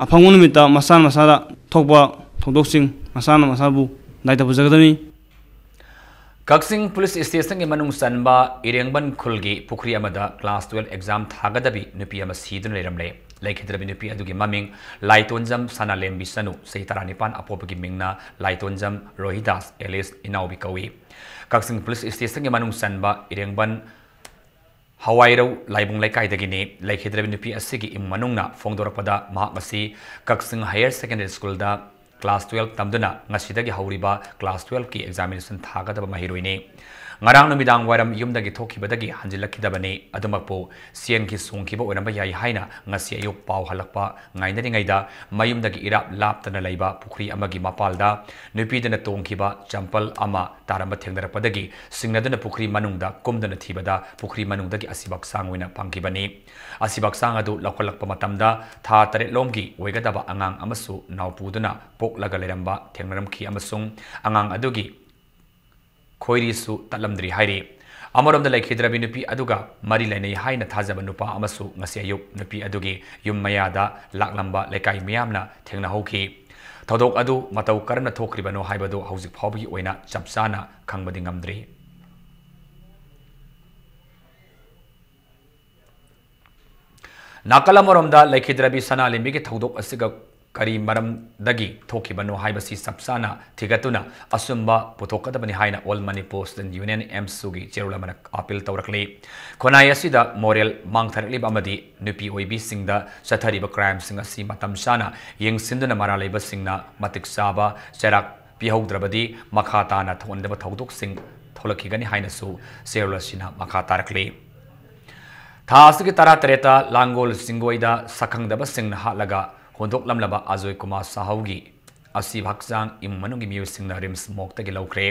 ꯑꯐꯪꯕ ꯅꯨꯃꯤꯠꯇ ꯃꯁꯥꯅ ꯃꯁꯥꯗ ꯊꯣꯛꯄ ꯊꯧꯗꯣꯛꯁꯤꯡ ꯃꯁꯥꯅ ꯃꯁꯥꯕꯨ ꯗꯥꯏꯇ ꯄꯨꯖꯒꯗꯕꯅꯤ꯫ ꯀꯛꯆꯤꯡ ꯄꯨꯂꯤꯁ ꯁ꯭ꯇꯦꯁꯟꯒꯤ ꯃꯅꯨꯡ ꯆꯟꯕ ꯏꯔꯦꯡꯕꯟ ꯈꯨꯜꯒꯤ ꯄꯨꯈ꯭ꯔꯤ ꯑꯃꯗ ꯀ꯭ꯂꯥꯁ ꯇꯨꯋꯦꯜꯐ ꯑꯦꯛꯖꯥꯝ ꯊꯥꯒꯗꯕꯤ ꯅꯨꯄꯤ ꯑꯃ ꯁꯤꯗꯨꯅ ꯂꯩꯔꯝꯂꯦ꯫ ꯂꯩꯈꯤꯗ꯭ꯔꯕꯤ ꯅꯨꯄꯤ ꯑꯗꯨꯒꯤ ꯃꯃꯤꯡ ꯂꯥꯏꯇꯣꯟꯖꯝ ꯁꯅꯥꯂꯦꯝꯕꯤ ꯆꯅꯨ, ꯆꯍꯤ ꯇꯔꯥꯅꯤꯄꯥꯟ, ꯑꯄꯣꯛꯄꯒꯤ ꯃꯤꯡꯅ ꯂꯥꯏꯇꯣꯟꯖꯝ ꯔꯣꯍꯤꯗꯥꯁ ꯑꯦꯂꯤꯁ ꯏꯅꯥꯎꯕꯤ ꯀꯧꯏ꯫ ꯀꯛꯆꯤꯡ ꯄꯨꯂꯤꯁ ꯁ꯭ꯇꯦꯁꯟꯒꯤ ꯃꯅꯨꯡ ꯆꯟꯕ ꯏꯔꯦꯡꯕꯟ ꯍꯋꯥꯏꯔꯧ ꯂꯥꯏꯕꯨꯡ ꯂꯩꯀꯥꯏꯗꯒꯤꯅꯤ꯫ ꯂꯩꯈꯤꯗ꯭ꯔꯕꯤ ꯅꯨꯄꯤ ꯑꯁꯤꯒꯤ ꯏꯃꯨꯡ ꯃꯅꯨꯡꯅ ꯐꯣꯡꯗꯣꯔꯛꯄꯗ, ꯃꯍꯥꯛ ꯑꯁꯤ ꯀꯛꯆꯤꯡ ꯍꯥꯌꯔ ꯁꯦꯀꯦꯟꯗꯔꯤ ꯁ꯭ꯀꯨꯜꯗ ꯀ꯭ꯂꯥꯁ ꯇꯨꯋꯦꯜꯐ ꯇꯝꯗꯨꯅ ꯉꯁꯤꯗꯒꯤ ꯍꯧꯔꯤꯕ ꯀ꯭ꯂꯥꯁ ꯇꯨꯋꯦꯜꯐꯀꯤ ꯑꯦꯛꯖꯥꯃꯤꯅꯦꯁꯟ ꯊꯥꯒꯗꯕ ꯃꯍꯩꯔꯣꯏꯅꯤ꯫ ꯉꯔꯥꯡ ꯅꯨꯃꯤꯗꯥꯡ ꯋꯥꯏꯔꯝ ꯌꯨꯝꯗꯒꯤ ꯊꯣꯛꯈꯤꯕꯗꯒꯤ ꯍꯟꯖꯤꯜꯂꯛꯈꯤꯗꯕꯅꯤ꯫ ꯑꯗꯨꯃꯛꯄꯨ ꯆꯦꯟꯈꯤ ꯆꯣꯡꯈꯤꯕ ꯑꯣꯏꯔꯝꯕ ꯌꯥꯏ ꯍꯥꯏꯅ ꯉꯁꯤ ꯑꯌꯨꯛ ꯄꯥꯎ ꯍꯜꯂꯛꯄ ꯉꯥꯏꯅꯔꯤꯉꯩꯗ, ꯃꯌꯨꯝꯗꯒꯤ ꯏꯔꯥꯞ ꯂꯥꯞꯇꯅ ꯂꯩꯕ ꯄꯨꯈ꯭ꯔꯤ ꯑꯃꯒꯤ ꯃꯄꯥꯜꯗ ꯅꯨꯄꯤꯗꯨꯅ ꯇꯣꯡꯈꯤꯕ ꯆꯝꯄꯜ ꯑꯃ ꯇꯥꯔꯝꯕ ꯊꯦꯡꯅꯔꯛꯄꯗꯒꯤ ꯆꯤꯡꯅꯗꯨꯅ ꯄꯨꯈ꯭ꯔꯤ ꯃꯅꯨꯡꯗ ꯀꯨꯝꯗꯨꯅ ꯊꯤꯕꯗ ꯄꯨꯈ꯭ꯔꯤ ꯃꯅꯨꯡꯗꯒꯤ ꯑꯁꯤꯕ ꯍꯛꯆꯥꯡ ꯑꯣꯏꯅ ꯐꯪꯈꯤꯕꯅꯤ꯫ ꯑꯁꯤꯕ ꯍꯛꯆꯥꯡ ꯑꯗꯨ ꯂꯧꯈꯠꯂꯛꯄ ꯃꯇꯝꯗ ꯊꯥ ꯇꯔꯦꯠ ꯂꯣꯝꯒꯤ ꯑꯣꯏꯒꯗꯕ ꯑꯉꯥꯡ ꯑꯃꯁꯨ ꯅꯥꯎꯄꯨꯗꯨꯅ ꯄꯣꯛꯂꯒ ꯂꯩꯔꯝꯕ ꯊꯦꯡꯅꯔꯝꯈꯤ ꯑꯃꯁꯨꯡ ꯑꯉꯥꯡ ꯑꯗꯨꯒꯤ ꯈꯣꯏꯔꯤꯁꯨ ꯇꯠꯂꯝꯗ꯭ꯔꯤ ꯍꯥꯏꯔꯤ꯫ ꯑꯃꯔꯣꯝꯗ ꯂꯩꯈꯤꯗ꯭ꯔꯕꯤ ꯅꯨꯄꯤ ꯑꯗꯨꯒ ꯃꯔꯤ ꯂꯩꯅꯩ ꯍꯥꯏꯅ ꯊꯥꯖꯕ ꯅꯨꯄꯥ ꯑꯃꯁꯨ ꯉꯁꯤ ꯑꯌꯨꯛ ꯅꯨꯄꯤ ꯑꯗꯨꯒꯤ ꯌꯨꯝ ꯃꯌꯥꯗ ꯂꯥꯛꯂꯝꯕ ꯂꯩꯀꯥꯏ ꯃꯤꯌꯥꯝꯅ ꯊꯦꯡꯅꯍꯧꯈꯤ꯫ ꯊꯧꯗꯣꯛ ꯑꯗꯨ ꯃꯇꯧ ꯀꯔꯝꯅ ꯊꯣꯛꯈ꯭ꯔꯤꯕꯅꯣ ꯍꯥꯏꯕꯗꯨ ꯍꯧꯖꯤꯛ ꯐꯥꯎꯕꯒꯤ ꯑꯣꯏꯅ ꯆꯞ ꯆꯥꯅ ꯈꯪꯕꯗꯤ ꯉꯝꯗ꯭ꯔꯤ꯫ ꯅꯥꯀꯜ ꯑꯃꯔꯣꯝꯗ ꯂꯩꯈꯤꯗ꯭ꯔꯕꯤ ꯁꯅꯥꯂꯦꯝꯕꯤꯒꯤ ꯊꯧꯗꯣꯛ ꯑꯁꯤꯒ ꯀꯔꯤ ꯃꯔꯝꯗꯒꯤ ꯊꯣꯛꯈꯤꯕꯅꯣ ꯍꯥꯏꯕꯁꯤ ꯆꯞ ꯆꯥꯅ ꯊꯤꯒꯠꯇꯨꯅ ꯑꯆꯨꯝꯕ ꯄꯨꯊꯣꯛꯀꯗꯕꯅꯤ ꯍꯥꯏꯅ All Manipur Student Union, ꯑꯦꯝꯁꯨꯒꯤ ꯆꯦꯔꯣꯜ ꯑꯃꯅ ꯑꯄꯤꯜ ꯇꯧꯔꯛꯂꯤ꯫ ꯈꯨꯟꯅꯥꯏ ꯑꯁꯤꯗ ꯃꯣꯔꯦꯜ ꯃꯥꯡꯊꯔꯛꯂꯤꯕ ꯑꯃꯗꯤ ꯅꯨꯄꯤ ꯑꯣꯏꯕꯤꯁꯤꯡꯗ ꯆꯠꯊꯔꯤꯕ ꯀ꯭ꯔꯥꯏꯝꯁꯤꯡ ꯑꯁꯤ ꯃꯇꯝ ꯆꯥꯅ ꯌꯦꯡꯁꯤꯟꯗꯨꯅ ꯃꯔꯥꯜ ꯂꯩꯕꯁꯤꯡꯅ ꯃꯇꯤꯛ ꯆꯥꯕ ꯆꯩꯔꯥꯛ ꯄꯤꯍꯧꯗ꯭ꯔꯕꯗꯤ ꯃꯈꯥ ꯇꯥꯅ ꯊꯣꯛꯍꯟꯗꯕ ꯊꯧꯗꯣꯛꯁꯤꯡ ꯊꯣꯛꯂꯛꯈꯤꯒꯅꯤ ꯍꯥꯏꯅꯁꯨ ꯆꯦꯔꯣꯜ ꯑꯁꯤꯅ ꯃꯈꯥ ꯇꯥꯔꯛꯂꯤ꯫ ꯊꯥ ꯑꯁꯤꯒꯤ ꯇꯔꯥꯇꯔꯦꯠꯇ ꯂꯥꯡꯒꯣꯜ ꯆꯤꯡꯒꯣꯏꯗ ꯁꯛꯈꯪꯗꯕꯁꯤꯡꯅ ꯍꯥꯠꯂꯒ ꯍꯨꯟꯗꯣꯛꯂꯝꯂꯕ ꯑꯖꯣꯏ ꯀꯨꯃꯥꯔ ꯁꯥꯍꯨꯒꯤ ꯑꯁꯤꯕ ꯍꯛꯆꯥꯡ ꯏꯃꯨꯡ ꯃꯅꯨꯡꯒꯤ ꯃꯤꯑꯣꯏꯁꯤꯡꯅ ꯔꯤꯝꯁ ꯃꯣꯔꯒꯇꯒꯤ ꯂꯧꯈ꯭ꯔꯦ꯫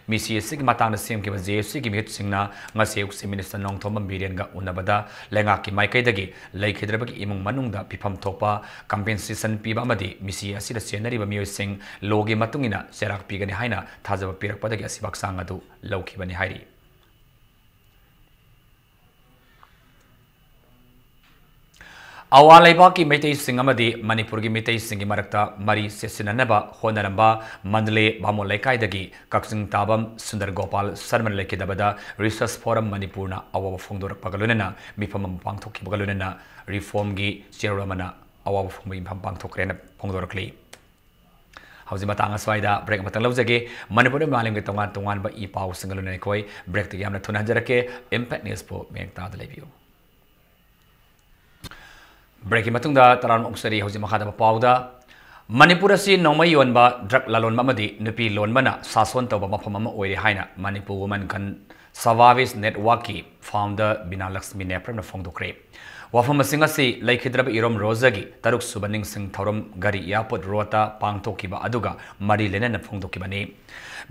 ꯃꯤꯁꯤ ꯑꯁꯤꯒꯤ ꯃꯇꯥꯡꯗ ꯁꯦꯝꯈꯤꯕ ꯖꯦ ꯑꯦ ꯁꯤꯒꯤ ꯃꯤꯍꯨꯠꯁꯤꯡꯅ ꯉꯁꯤ ꯑꯌꯨꯛ ꯆꯤꯐ ꯃꯤꯅꯤꯁꯇꯔ ꯅꯣꯡꯊꯣꯝꯕꯝ ꯕꯤꯔꯦꯟꯒ ꯎꯅꯕꯗ ꯂꯩꯉꯥꯛꯀꯤ ꯃꯥꯏꯀꯩꯗꯒꯤ ꯂꯩꯈꯤꯗ꯭ꯔꯕꯒꯤ ꯏꯃꯨꯡ ꯃꯅꯨꯡꯗ ꯄꯤꯐꯝ ꯊꯣꯛꯄ ꯀꯝꯄꯦꯟꯁꯦꯁꯟ ꯄꯤꯕ ꯑꯃꯗꯤ ꯃꯤꯁꯤ ꯑꯁꯤꯗ ꯆꯦꯟꯅꯔꯤꯕ ꯃꯤꯑꯣꯏꯁꯤꯡ ꯂꯣꯒꯤ ꯃꯇꯨꯡ ꯏꯟꯅ ꯆꯩꯔꯥꯛ ꯄꯤꯒꯅꯤ ꯍꯥꯏꯅ ꯊꯥꯖꯕ ꯄꯤꯔꯛꯄꯗꯒꯤ ꯑꯁꯤꯕ ꯍꯛꯆꯥꯡ ꯑꯗꯨ ꯂꯧꯈꯤꯕꯅꯤ ꯍꯥꯏꯔꯤ꯫ ꯑꯋꯥ ꯂꯩꯕꯥꯛꯀꯤ ꯃꯩꯇꯩꯁꯤꯡ ꯑꯃꯗꯤ ꯃꯅꯤꯄꯨꯔꯒꯤ ꯃꯤꯇꯩꯁꯤꯡꯒꯤ ꯃꯔꯛꯇ ꯃꯔꯤ ꯆꯦꯠꯁꯤꯟꯅꯅꯕ ꯍꯣꯠꯅꯔꯝꯕ ꯃꯟꯗꯂꯦ ꯕꯥꯃꯣꯟ ꯂꯩꯀꯥꯏꯗꯒꯤ ꯀꯛꯆꯤꯡ ꯇꯥꯕꯝ ꯁꯨꯟꯗꯔ ꯒꯣꯄꯥꯜ ꯁꯔꯃꯅ ꯂꯩꯈꯤꯗꯕꯗ ꯔꯤꯁꯔꯁ ꯐꯣꯔꯝ ꯃꯅꯤꯄꯨꯔꯅ ꯑꯋꯥꯕ ꯐꯣꯡꯗꯣꯔꯛꯄꯒ ꯂꯣꯏꯅꯅ ꯃꯤꯐꯝ ꯑꯃ ꯄꯥꯡꯊꯣꯛꯈꯤꯕꯒ ꯂꯣꯏꯅꯅ ꯔꯤꯐꯣꯔꯝꯒꯤ ꯆꯦꯔꯣꯜ ꯑꯃꯅ ꯑꯋꯥꯕ ꯐꯣꯡꯕꯒꯤ ꯃꯤꯐꯝ ꯄꯥꯡꯊꯣꯛꯈ꯭ꯔꯦꯅ ꯐꯣꯡꯗꯣꯔꯛꯂꯤ꯫ ꯍꯧꯖꯤꯛ ꯃꯇꯥꯡ ꯑꯁ꯭ꯋꯥꯏꯗ ꯕ꯭ꯔꯦꯛ ꯑꯃꯇꯪ ꯂꯧꯖꯒꯦ꯫ ꯃꯅꯤꯄꯨꯔꯗ ꯃꯥꯂꯦꯝꯒꯤ ꯇꯣꯉꯥꯟ ꯇꯣꯉꯥꯟꯕ ꯏ ꯄꯥꯎꯁꯤꯡꯒ ꯂꯣꯏꯅꯅ ꯑꯩꯈꯣꯏ ꯕ꯭ꯔꯦꯛꯇꯒꯤ ꯌꯥꯝꯅ ꯊꯨꯅ ꯍꯟꯖꯔꯛꯀꯦ꯫ ꯏꯝꯄꯦꯛ ꯅ꯭ꯌꯨꯁꯄꯨ ꯃꯌꯦꯛ ꯇꯥꯗ ꯂꯩꯕꯤꯌꯨ꯫ ꯕ꯭ꯔꯦꯛꯀꯤ ꯃꯇꯨꯡꯗ ꯇꯔꯥꯝꯅ ꯑꯣꯛꯆꯔꯤ꯫ ꯍꯧꯖꯤꯛ ꯃꯈꯥꯗ ꯄꯥꯎꯗ, ꯃꯅꯤꯄꯨꯔ ꯑꯁꯤ ꯅꯣꯡꯃꯩ ꯌꯣꯟꯕ, ꯗ꯭ꯔꯒ ꯂꯂꯣꯟꯕ ꯑꯃꯗꯤ ꯅꯨꯄꯤ ꯂꯣꯟꯕꯅ ꯁꯥꯁꯣꯟ ꯇꯧꯕ ꯃꯐꯝ ꯑꯃ ꯑꯣꯏꯔꯦ ꯍꯥꯏꯅ ꯃꯅꯤꯄꯨꯔ ꯋꯨꯃꯟ ꯀꯟ ꯁꯚꯥꯕꯤꯁ ꯅꯦꯠꯋꯥꯔꯛꯀꯤ ꯐꯥꯎꯟꯗꯔ ꯕꯤꯅꯥ ꯂꯛꯁꯃꯤ ꯅꯦꯄ꯭ꯔꯝꯅ ꯐꯣꯡꯗꯣꯛꯈ꯭ꯔꯦ꯫ ꯋꯥꯐꯝꯁꯤꯡ ꯑꯁꯤ ꯂꯩꯈꯤꯗ꯭ꯔꯕ ꯏꯔꯣꯝ ꯔꯣꯖꯥꯒꯤ ꯇꯔꯨꯛ ꯁꯨꯕ ꯅꯤꯡꯁꯤꯡ ꯊꯧꯔꯝ ꯒꯥꯔꯤ ꯑꯦꯌꯥꯔꯄꯣꯔꯠ ꯔꯣꯗꯇ ꯄꯥꯡꯊꯣꯛꯈꯤꯕ ꯑꯗꯨꯒ ꯃꯔꯤ ꯂꯩꯅꯅ ꯐꯣꯡꯗꯣꯛꯈꯤꯕꯅꯤ꯫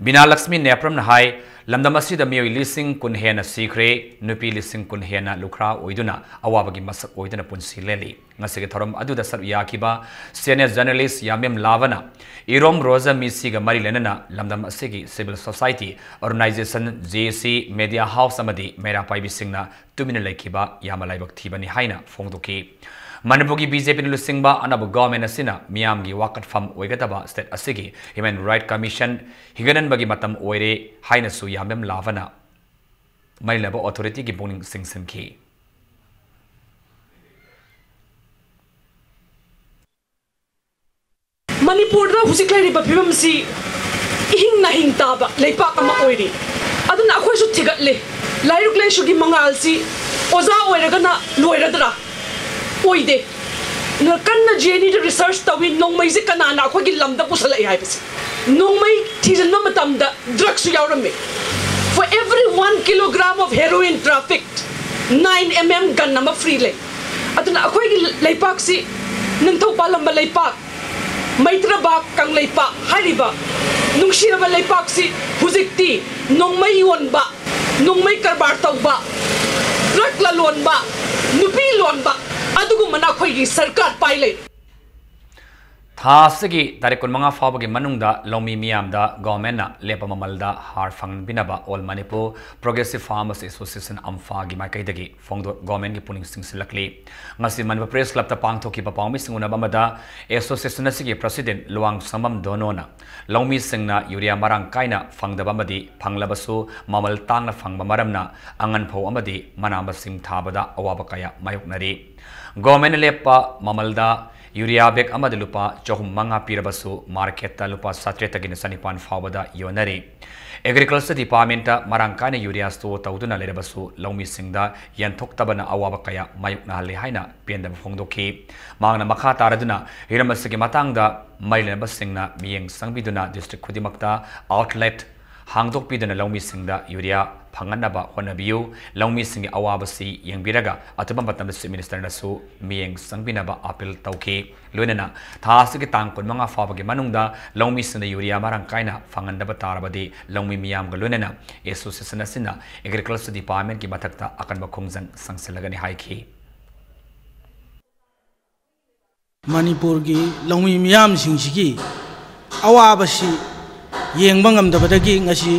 ꯕꯤꯅꯥ ꯂꯛꯁꯃꯤ ꯅꯦꯄ꯭ꯔꯝꯅ ꯍꯥꯏ, ꯂꯝꯗꯝ ꯑꯁꯤꯗ ꯃꯤꯑꯣꯏ ꯂꯤꯁꯤꯡ ꯀꯨꯟ ꯍꯦꯟꯅ ꯁꯤꯈ꯭ꯔꯦ, ꯅꯨꯄꯤ ꯂꯤꯁꯤꯡ ꯀꯨꯟ ꯍꯦꯟꯅ ꯂꯨꯈ꯭ꯔꯥ ꯑꯣꯏꯗꯨꯅ ꯑꯋꯥꯕꯒꯤ ꯃꯁꯛ ꯑꯣꯏꯗꯨꯅ ꯄꯨꯟꯁꯤ ꯂꯦꯜꯂꯤ꯫ ꯉꯁꯤꯒꯤ ꯊꯧꯔꯝ ꯑꯗꯨꯗ ꯁꯔꯨꯛ ꯌꯥꯈꯤꯕ ꯁꯦꯅꯤꯌꯔ ꯖꯔꯅꯦꯂꯤꯁ ꯌꯥꯃꯦꯝ ꯂꯥꯕꯅ ꯏꯔꯣꯝ ꯔꯣꯖꯥ ꯃꯤꯁꯤꯒ ꯃꯔꯤ ꯂꯩꯅꯅ ꯂꯝꯗꯝ ꯑꯁꯤꯒꯤ ꯁꯤꯚꯤꯜ ꯁꯣꯁꯥꯏꯇꯤ ꯑꯣꯔꯒꯅꯥꯏꯖꯦꯁꯟ, ꯖꯦ ꯑꯦ ꯁꯤ, ꯃꯦꯗꯤꯌꯥ ꯍꯥꯎꯁ ꯑꯃꯗꯤ ꯃꯩꯔꯥ ꯄꯥꯏꯕꯤꯁꯤꯡꯅ ꯇꯨꯃꯤꯟꯅ ꯂꯩꯈꯤꯕ ꯌꯥꯝꯅ ꯂꯥꯏꯕꯛ ꯊꯤꯕꯅꯤ ꯍꯥꯏꯅ ꯐꯣꯡꯗꯣꯛꯈꯤ꯫ ꯃꯅꯤꯄꯨꯔꯒꯤ ꯕꯤ ꯖꯦ ꯄꯤꯅ ꯂꯨꯆꯤꯡꯕ ꯑꯅꯧꯕ ꯒꯣꯚꯔꯟꯃꯦꯟꯠ ꯑꯁꯤꯅ ꯃꯤꯌꯥꯝꯒꯤ ꯋꯥꯀꯠꯐꯝ ꯑꯣꯏꯒꯗꯕ ꯁ꯭ꯇꯦꯠ ꯑꯁꯤꯒꯤ ꯍ꯭ꯌꯨꯃꯦꯟ ꯔꯥꯏꯠ ꯀꯃꯤꯁꯟ ꯍꯤꯡꯒꯠꯍꯟꯕꯒꯤ ꯃꯇꯝ ꯑꯣꯏꯔꯦ ꯍꯥꯏꯅꯁꯨ ꯌꯥꯝꯕꯦꯝ ꯂꯥꯕꯅ ꯃꯔꯤ ꯂꯩꯅꯕ ꯑꯣꯊꯣꯔꯤꯇꯤꯒꯤ ꯄꯨꯛꯅꯤꯡ ꯆꯤꯡꯁꯤꯟꯈꯤ꯫ ꯃꯅꯤꯄꯨꯔꯗ ꯍꯧꯖꯤꯛ ꯂꯩꯔꯤꯕ ꯐꯤꯕꯝꯁꯤ ꯏꯍꯤꯡ ꯅꯥꯍꯤꯡ ꯇꯥꯕ ꯂꯩꯄꯥꯛ ꯑꯃ ꯑꯣꯏꯔꯤ꯫ ꯑꯗꯨꯅ ꯑꯩꯈꯣꯏꯁꯨ ꯊꯤꯒꯠꯂꯦ, ꯂꯥꯏꯔꯤꯛ ꯂꯥꯏꯁꯨꯒꯤ ꯃꯉꯥꯜꯁꯤ ꯑꯣꯖꯥ ꯑꯣꯏꯔꯒꯅ ꯂꯣꯏꯔꯗ꯭ꯔꯥ? ꯑꯣꯏꯗꯦ꯫ ꯅ-, ꯀꯟꯅ ꯖꯦ ꯑꯦꯟ ꯌꯨꯗ ꯔꯤꯁꯔꯁ ꯇꯧꯏ, ꯅꯣꯡꯃꯩꯁꯤ ꯀꯅꯥꯅ ꯑꯩꯈꯣꯏꯒꯤ ꯂꯝꯗ ꯄꯨꯁꯜꯂꯛꯏ ꯍꯥꯏꯕꯁꯤ꯫ ꯅꯣꯡꯃꯩ ꯊꯤꯖꯤꯟꯕ ꯃꯇꯝꯗ ꯗ꯭ꯔꯒꯁꯨ ꯌꯥꯎꯔꯝꯃꯤ꯫ For every one kilogram of heroin trafficked, nine M M gun ꯑꯃ ꯐ꯭ꯔꯤ ꯂꯩ꯫ ꯑꯗꯨꯅ ꯑꯩꯈꯣꯏꯒꯤ ꯂꯩꯄꯥꯛꯁꯤ ꯅꯤꯡꯊꯧ ꯄꯥꯜꯂꯝꯕ ꯂꯩꯄꯥꯛ, ꯃꯩꯇ꯭ꯔꯕꯥꯛ ꯀꯪꯂꯩꯄꯥꯛ ꯍꯥꯏꯔꯤꯕ ꯅꯨꯡꯁꯤꯔꯕ ꯂꯩꯄꯥꯛꯁꯤ ꯍꯧꯖꯤꯛꯇꯤ ꯅꯣꯡꯃꯩ ꯌꯣꯟꯕ, ꯅꯣꯡꯃꯩ ꯀꯔꯕꯥꯔ ꯇꯧꯕ, ꯗ꯭ꯔꯒ ꯂꯂꯣꯟꯕ, ꯅꯨꯄꯤ ꯂꯣꯟꯕ ꯑꯗꯨꯒꯨꯝꯕꯅ ꯑꯩꯈꯣꯏꯒꯤ ꯁꯔꯀꯥꯔ ꯄꯥꯏ ꯂꯩ꯫ ꯊꯥ ꯑꯁꯤꯒꯤ ꯇꯥꯔꯤꯛ ꯀꯨꯟꯃꯉꯥ ꯐꯥꯎꯕꯒꯤ ꯃꯅꯨꯡꯗ ꯂꯧꯃꯤ ꯃꯤꯌꯥꯝꯗ ꯒꯣꯔꯃꯦꯟꯅ ꯂꯦꯞꯄ ꯃꯃꯜꯗ ꯍꯥꯔ ꯐꯪꯍꯟꯕꯤꯅꯕ All Manipur Progressive Farmers Association, ꯑꯝꯐꯥꯒꯤ ꯃꯥꯏꯀꯩꯗꯒꯤ ꯐꯣꯡꯗꯣꯛ ꯒꯣꯔꯃꯦꯟꯒꯤ ꯄꯨꯛꯅꯤꯡ ꯆꯤꯡꯁꯤꯜꯂꯛꯂꯤ꯫ ꯉꯁꯤ ꯃꯅꯤꯄꯨꯔ ꯄ꯭ꯔꯦꯁ ꯀ꯭ꯂꯕꯇ ꯄꯥꯡꯊꯣꯛꯈꯤꯕ ꯄꯥꯎꯃꯤꯁꯤꯡ ꯎꯅꯕ ꯑꯃꯗ ꯑꯦꯁꯣꯁꯤꯌꯦꯁꯟ ꯑꯁꯤꯒꯤ ꯄ꯭ꯔꯁꯤꯗꯦꯟ ꯂꯨꯋꯥꯡꯁꯝꯕꯝ ꯗꯣꯅꯣꯅ ꯂꯧꯃꯤꯁꯤꯡꯅ ꯌꯨꯔꯤꯌꯥ ꯃꯔꯥꯡ ꯀꯥꯏꯅ ꯐꯪꯗꯕ ꯑꯃꯗꯤ ꯐꯪꯂꯕꯁꯨ ꯃꯃꯜ ꯇꯥꯡꯅ ꯐꯪꯕ ꯃꯔꯝꯅ ꯑꯉꯟ ꯐꯧ ꯑꯃꯗꯤ ꯃꯅꯥ ꯃꯁꯤꯡ ꯊꯥꯕꯗ ꯑꯋꯥꯕ ꯀꯌꯥ ꯃꯥꯌꯣꯛꯅꯔꯤ꯫ ꯒꯣꯔꯃꯦꯟꯅ ꯂꯦꯞꯄ ꯃꯃꯜꯗ ꯌꯨꯔꯤꯌꯥ ꯕꯦꯒ ꯑꯃꯗ ꯂꯨꯄꯥ ꯆꯍꯨꯝ ꯃꯉꯥ ꯄꯤꯔꯕꯁꯨ ꯃꯥꯔꯀꯦꯠꯇ ꯂꯨꯄꯥ ꯆꯥꯇ꯭ꯔꯦꯠꯇꯒꯤꯅ ꯆꯅꯤꯄꯥꯟ ꯐꯥꯎꯕꯗ ꯌꯣꯟꯅꯔꯤ꯫ ꯑꯦꯒ꯭ꯔꯤꯀꯜꯆꯔ ꯗꯤꯄꯥꯔꯠꯃꯦꯟꯇ ꯃꯔꯥꯡ ꯀꯥꯏꯅ ꯌꯨꯔꯤꯌꯥ ꯁ꯭ꯇꯣꯔ ꯇꯧꯗꯨꯅ ꯂꯩꯔꯕꯁꯨ ꯂꯧꯃꯤꯁꯤꯡꯗ ꯌꯦꯟꯊꯣꯛꯇꯕꯅ ꯑꯋꯥꯕ ꯀꯌꯥ ꯃꯥꯌꯣꯛꯅꯍꯜꯂꯤ ꯍꯥꯏꯅ ꯄꯦꯟꯗꯕ ꯐꯣꯡꯗꯣꯛꯈꯤ꯫ ꯃꯍꯥꯛꯅ ꯃꯈꯥ ꯇꯥꯔꯗꯨꯅ ꯍꯤꯔꯝ ꯑꯁꯤꯒꯤ ꯃꯇꯥꯡꯗ ꯃꯔꯤ ꯂꯩꯅꯕꯁꯤꯡꯅ ꯃꯤꯠꯌꯦꯡ ꯆꯪꯕꯤꯗꯨꯅ ꯗꯤꯁꯇ꯭ꯔꯤꯛ ꯈꯨꯗꯤꯡꯃꯛꯇ ꯑꯥꯎꯠꯂꯦꯠ ꯍꯥꯡꯗꯣꯛꯄꯤꯗꯨꯅ ꯂꯧꯃꯤꯁꯤꯡꯗ ꯌꯨꯔꯤꯌꯥ ꯐꯪꯍꯟꯅꯕ ꯍꯣꯠꯅꯕꯤꯌꯨ꯫ ꯂꯧꯃꯤꯁꯤꯡꯒꯤ ꯑꯋꯥꯕꯁꯤ ꯌꯦꯡꯕꯤꯔꯒ ꯑꯊꯨꯕ ꯃꯇꯝꯗ ꯆꯤꯐ ꯃꯤꯅꯤꯁꯇꯔꯅꯁꯨ ꯃꯤꯠꯌꯦꯡ ꯆꯪꯕꯤꯅꯕ ꯑꯥꯄꯤꯜ ꯇꯧꯈꯤ꯫ ꯂꯣꯏꯅꯅ ꯊꯥ ꯑꯁꯤꯒꯤ ꯇꯥꯡ ꯀꯨꯟꯃꯉꯥ ꯐꯥꯎꯕꯒꯤ ꯃꯅꯨꯡꯗ ꯂꯧꯃꯤꯁꯤꯡꯅ ꯌꯨꯔꯤꯌꯥ ꯃꯔꯥꯡ ꯀꯥꯏꯅ ꯐꯪꯍꯟꯗꯕ ꯇꯥꯔꯕꯗꯤ ꯂꯧꯃꯤ ꯃꯤꯌꯥꯝꯒ ꯂꯣꯏꯅꯅ ꯑꯦꯁꯣꯁꯤꯌꯦꯁꯟ ꯑꯁꯤꯅ ꯑꯦꯒ꯭ꯔꯤꯀꯜꯆꯔ ꯗꯤꯄꯥꯔꯠꯃꯦꯟꯒꯤ ꯃꯊꯛꯇ ꯑꯀꯟꯕ ꯈꯣꯡꯖꯪ ꯆꯪꯁꯤꯜꯂꯒꯅꯤ ꯍꯥꯏꯈꯤ꯫ ꯃꯅꯤꯄꯨꯔꯒꯤ ꯂꯧꯃꯤ ꯃꯤꯌꯥꯝꯁꯤꯡꯁꯤꯒꯤ ꯑꯋꯥꯕꯁꯤ ꯌꯦꯡꯕ ꯉꯝꯗꯕꯗꯒꯤ ꯉꯁꯤ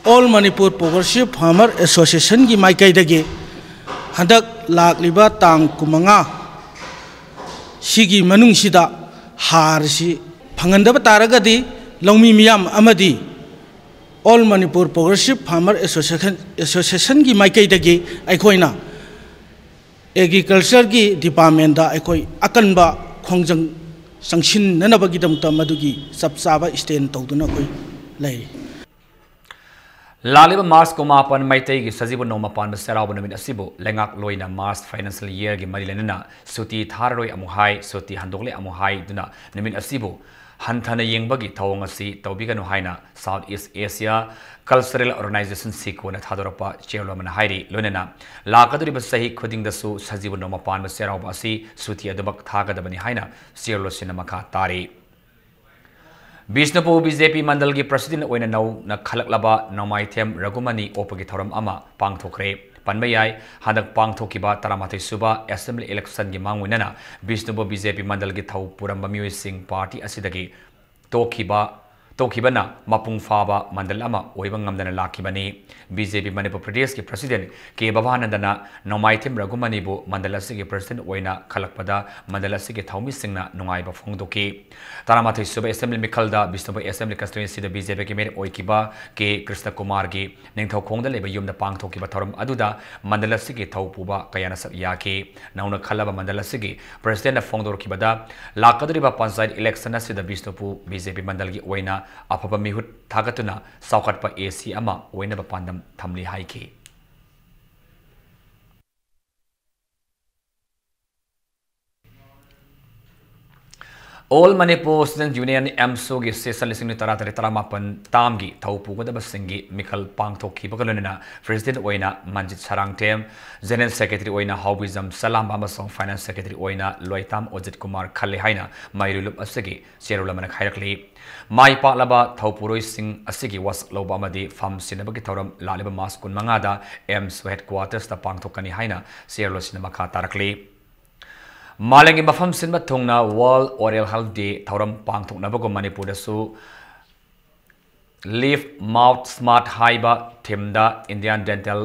All Manipur Progressive Farmer Associationꯒꯤ ꯃꯥꯏꯀꯩꯗꯒꯤ ꯍꯟꯗꯛ ꯂꯥꯛꯂꯤꯕ ꯇꯥꯡ ꯀꯨꯟꯃꯉꯥ ꯁꯤꯒꯤ ꯃꯅꯨꯡꯁꯤꯗ ꯍꯥꯔꯁꯤ ꯐꯪꯍꯟꯗꯕ ꯇꯥꯔꯒꯗꯤ ꯂꯧꯃꯤ ꯃꯤꯌꯥꯝ ꯑꯃꯗꯤ All Manipur Progressive Farmer Association, Associationꯒꯤ ꯃꯥꯏꯀꯩꯗꯒꯤ ꯑꯩꯈꯣꯏꯅ ꯑꯦꯒ꯭ꯔꯤꯀꯜꯆꯔꯒꯤ ꯗꯤꯄꯥꯔꯠꯃꯦꯟꯗ ꯑꯩꯈꯣꯏ ꯑꯀꯟꯕ ꯈꯣꯡꯖꯪ ꯆꯪꯁꯤꯟꯅꯅꯕꯒꯤꯗꯃꯛꯇ ꯃꯗꯨꯒꯤ ꯆꯞ ꯆꯥꯕ ꯁ꯭ꯇꯦꯟ ꯇꯧꯗꯨꯅ ꯑꯩꯈꯣꯏ ꯂꯩꯔꯤ꯫ ꯂꯥꯛꯂꯤꯕ ꯃꯥꯔꯆ ꯀꯨꯟꯃꯥꯄꯟ ꯃꯩꯇꯩꯒꯤ ꯁꯖꯤꯕꯨ ꯅꯣꯡꯃ ꯄꯥꯟꯕ ꯆꯩꯔꯥꯎꯕ ꯅꯨꯃꯤꯠ ꯑꯁꯤꯕꯨ ꯂꯩꯉꯥꯛꯂꯣꯏꯅ ꯃꯥꯔꯆ ꯐꯥꯏꯅꯥꯟꯁꯤꯌꯦꯜ ꯌꯔꯒꯤ ꯃꯔꯤ ꯂꯩꯅꯅ ꯁꯨꯇꯤ ꯊꯥꯔꯔꯣꯏ ꯑꯃꯨꯛ ꯍꯥꯏ, ꯁꯨꯇꯤ ꯍꯟꯗꯣꯛꯂꯦ ꯑꯃꯨꯛ ꯍꯥꯏꯗꯨꯅ ꯅꯨꯃꯤꯠ ꯑꯁꯤꯕꯨ ꯍꯟꯊꯅ ꯌꯦꯡꯕꯒꯤ ꯊꯧꯑꯣꯡ ꯑꯁꯤ ꯇꯧꯕꯤꯒꯅꯨ ꯍꯥꯏꯅ South East Asia Cultural Organization, ꯁꯤꯀꯣꯅ ꯊꯥꯗꯣꯔꯛꯄ ꯆꯦꯔꯣꯜ ꯑꯃꯅ ꯍꯥꯏꯔꯤ꯫ ꯂꯣꯏꯅꯅ ꯂꯥꯛꯀꯗꯧꯔꯤꯕ ꯆꯍꯤ ꯈꯨꯗꯤꯡꯗꯁꯨ ꯁꯖꯤꯕꯨ ꯅꯣꯡꯃ ꯄꯥꯟꯕ ꯆꯩꯔꯥꯎꯕ ꯑꯁꯤ ꯁꯨꯇꯤ ꯑꯗꯨꯃꯛ ꯊꯥꯒꯗꯕꯅꯤ ꯍꯥꯏꯅ ꯆꯦꯔꯣꯜ ꯑꯁꯤꯅ ꯃꯈꯥ ꯇꯥꯔꯤ꯫ ꯕꯤꯁꯅꯨꯄꯨꯔ ꯕꯤ ꯖꯦ ꯄꯤ ꯃꯟꯗꯜꯒꯤ president ꯑꯣꯏꯅ ꯅꯧꯅ ꯈꯜꯂꯛꯂꯕ ꯅꯣꯡꯃꯥꯏꯊꯦꯝ ꯔꯘꯨꯃꯅꯤ ꯑꯣꯛꯄꯒꯤ ꯊꯧꯔꯝ ꯑꯃ ꯄꯥꯡꯊꯣꯛꯈ꯭ꯔꯦ꯫ ꯄꯟꯕ ꯌꯥꯏ, ꯍꯟꯗꯛ ꯄꯥꯡꯊꯣꯛꯈꯤꯕ ꯇꯔꯥꯃꯥꯊꯣꯏ ꯁꯨꯕ assembly election ꯒꯤ ꯃꯥꯡꯑꯣꯏꯅꯅ ꯕꯤꯁꯅꯨꯄꯨꯔ ꯕꯤ ꯖꯦ ꯄꯤ ꯃꯟꯗꯜꯒꯤ ꯊꯧ ꯄꯨꯔꯝꯕ ꯃꯤꯑꯣꯏꯁꯤꯡ party ꯑꯁꯤꯗꯒꯤ ꯇꯣꯛꯈꯤꯕ, ꯇꯣꯛꯈꯤꯕꯅ ꯃꯄꯨꯡ ꯐꯥꯕ ꯃꯟꯗꯜ ꯑꯃ ꯑꯣꯏꯕ ꯉꯝꯗꯅ ꯂꯥꯛꯈꯤꯕꯅꯤ꯫ ꯕꯤ ꯖꯦ ꯄꯤ ꯃꯅꯤꯄꯨꯔ ꯄ꯭ꯔꯗꯦꯁꯀꯤ president ꯀꯦ ꯕꯕꯥꯅꯟꯗꯅ ꯅꯣꯡꯃꯥꯏꯊꯦꯝ ꯔꯘꯨꯃꯅꯤꯕꯨ ꯃꯟꯗꯜ ꯑꯁꯤꯒꯤ president ꯑꯣꯏꯅ ꯈꯜꯂꯛꯄꯗ ꯃꯟꯗꯜ ꯑꯁꯤꯒꯤ ꯊꯧꯃꯤꯁꯤꯡꯅ ꯅꯨꯡꯉꯥꯏꯕ ꯐꯣꯡꯗꯣꯛꯈꯤ꯫ ꯇꯔꯥꯃꯥꯊꯣꯏ ꯁꯨꯕ assembly ꯃꯤꯈꯜꯗ ꯕꯤꯁꯅꯨꯄꯨꯔ assembly constituency ꯗ ꯕꯤ ꯖꯦ ꯄꯤ ꯒꯤ ꯃꯦꯌꯔ ꯑꯣꯏꯈꯤꯕ ꯀꯦ ꯀ꯭ꯔꯤꯁꯅꯀꯨꯃꯥꯔꯒꯤ ꯅꯤꯡꯊꯧꯈꯣꯡꯗ ꯂꯩꯕ ꯌꯨꯝꯗ ꯄꯥꯡꯊꯣꯛꯈꯤꯕ ꯊꯧꯔꯝ ꯑꯗꯨꯗ ꯃꯟꯗꯜ ꯑꯁꯤꯒꯤ ꯊꯧ ꯄꯨꯕ ꯀꯌꯥꯅ ꯁꯔꯨꯛ ꯌꯥꯈꯤ꯫ ꯅꯧꯅ ꯈꯜꯂꯕ ꯃꯟꯗꯜ ꯑꯁꯤꯒꯤ president ꯅ ꯐꯣꯡꯗꯣꯔꯛꯈꯤꯕꯗ, ꯂꯥꯛꯀꯗꯧꯔꯤꯕ ꯄꯟꯆꯥꯌꯠ election ꯑꯁꯤꯗ ꯕꯤꯁꯅꯨꯄꯨꯔ ꯕꯤ ꯖꯦ ꯄꯤ ꯃꯟꯗꯜꯒꯤ ꯑꯣꯏꯅ ꯑꯐꯕ ꯃꯤꯍꯨꯠ ꯊꯥꯒꯠꯇꯨꯅ ꯆꯥꯎꯈꯠꯄ ꯑꯦ ꯁꯤ ꯑꯃ ꯑꯣꯏꯅꯕ ꯄꯥꯟꯗꯝ ꯊꯝꯂꯤ ꯍꯥꯏꯈꯤ꯫ All Manipur Student Union, AMSU ꯒꯤ session ꯂꯤꯁꯤꯡ ꯑꯅꯤ ꯇꯔꯥꯇꯔꯦꯠ ꯇꯔꯥꯃꯥꯄꯟ term ꯒꯤ ꯊꯧ ꯄꯨꯒꯗꯕꯁꯤꯡꯒꯤ ꯃꯤꯈꯜ ꯄꯥꯡꯊꯣꯛꯈꯤꯕꯒ ꯂꯣꯏꯅꯅ president ꯑꯣꯏꯅ ꯃꯟꯖꯤꯠ ꯁꯔꯥꯡꯊꯦꯝ, general secretary ꯑꯣꯏꯅ ꯍꯥꯎꯕꯤꯖꯝ ꯆꯂꯥꯝꯕ ꯑꯃꯁꯨꯡ finance secretary ꯑꯣꯏꯅ ꯂꯣꯏꯇꯥꯝ ꯑꯣꯖꯤꯠ ꯀꯨꯃꯥꯔ ꯈꯜꯂꯦ ꯍꯥꯏꯅ ꯃꯩꯔꯨ ꯂꯨꯞ ꯑꯁꯤꯒꯤ ꯆꯦꯔꯣꯜ ꯑꯃꯅ ꯍꯥꯏꯔꯛꯂꯤ꯫ ꯃꯥꯏ ꯄꯥꯛꯂꯕ ꯊꯧꯄꯨꯔꯣꯏꯁꯤꯡ ꯑꯁꯤꯒꯤ ꯋꯥꯁꯛ ꯂꯧꯕ ꯑꯃꯗꯤ ꯐꯝ ꯁꯤꯟꯅꯕꯒꯤ ꯊꯧꯔꯝ ꯂꯥꯛꯂꯤꯕ March ꯀꯨꯟꯃꯉꯥꯗ AMSU headquarters ꯇ ꯄꯥꯡꯊꯣꯛꯀꯅꯤ ꯍꯥꯏꯅ ꯆꯦꯔꯣꯜ ꯑꯁꯤꯅ ꯃꯈꯥ ꯇꯥꯔꯛꯂꯤ꯫ ꯃꯥꯂꯦꯝꯒꯤ ꯃꯐꯝ ꯁꯤꯟꯕ ꯊꯨꯡꯅ World Oral Health Day ꯊꯧꯔꯝ ꯄꯥꯡꯊꯣꯛꯅꯕꯒꯨꯝ ꯃꯅꯤꯄꯨꯔꯗꯁꯨ Live Mouth Smart ꯍꯥꯏꯕ theme ꯗ Indian Dental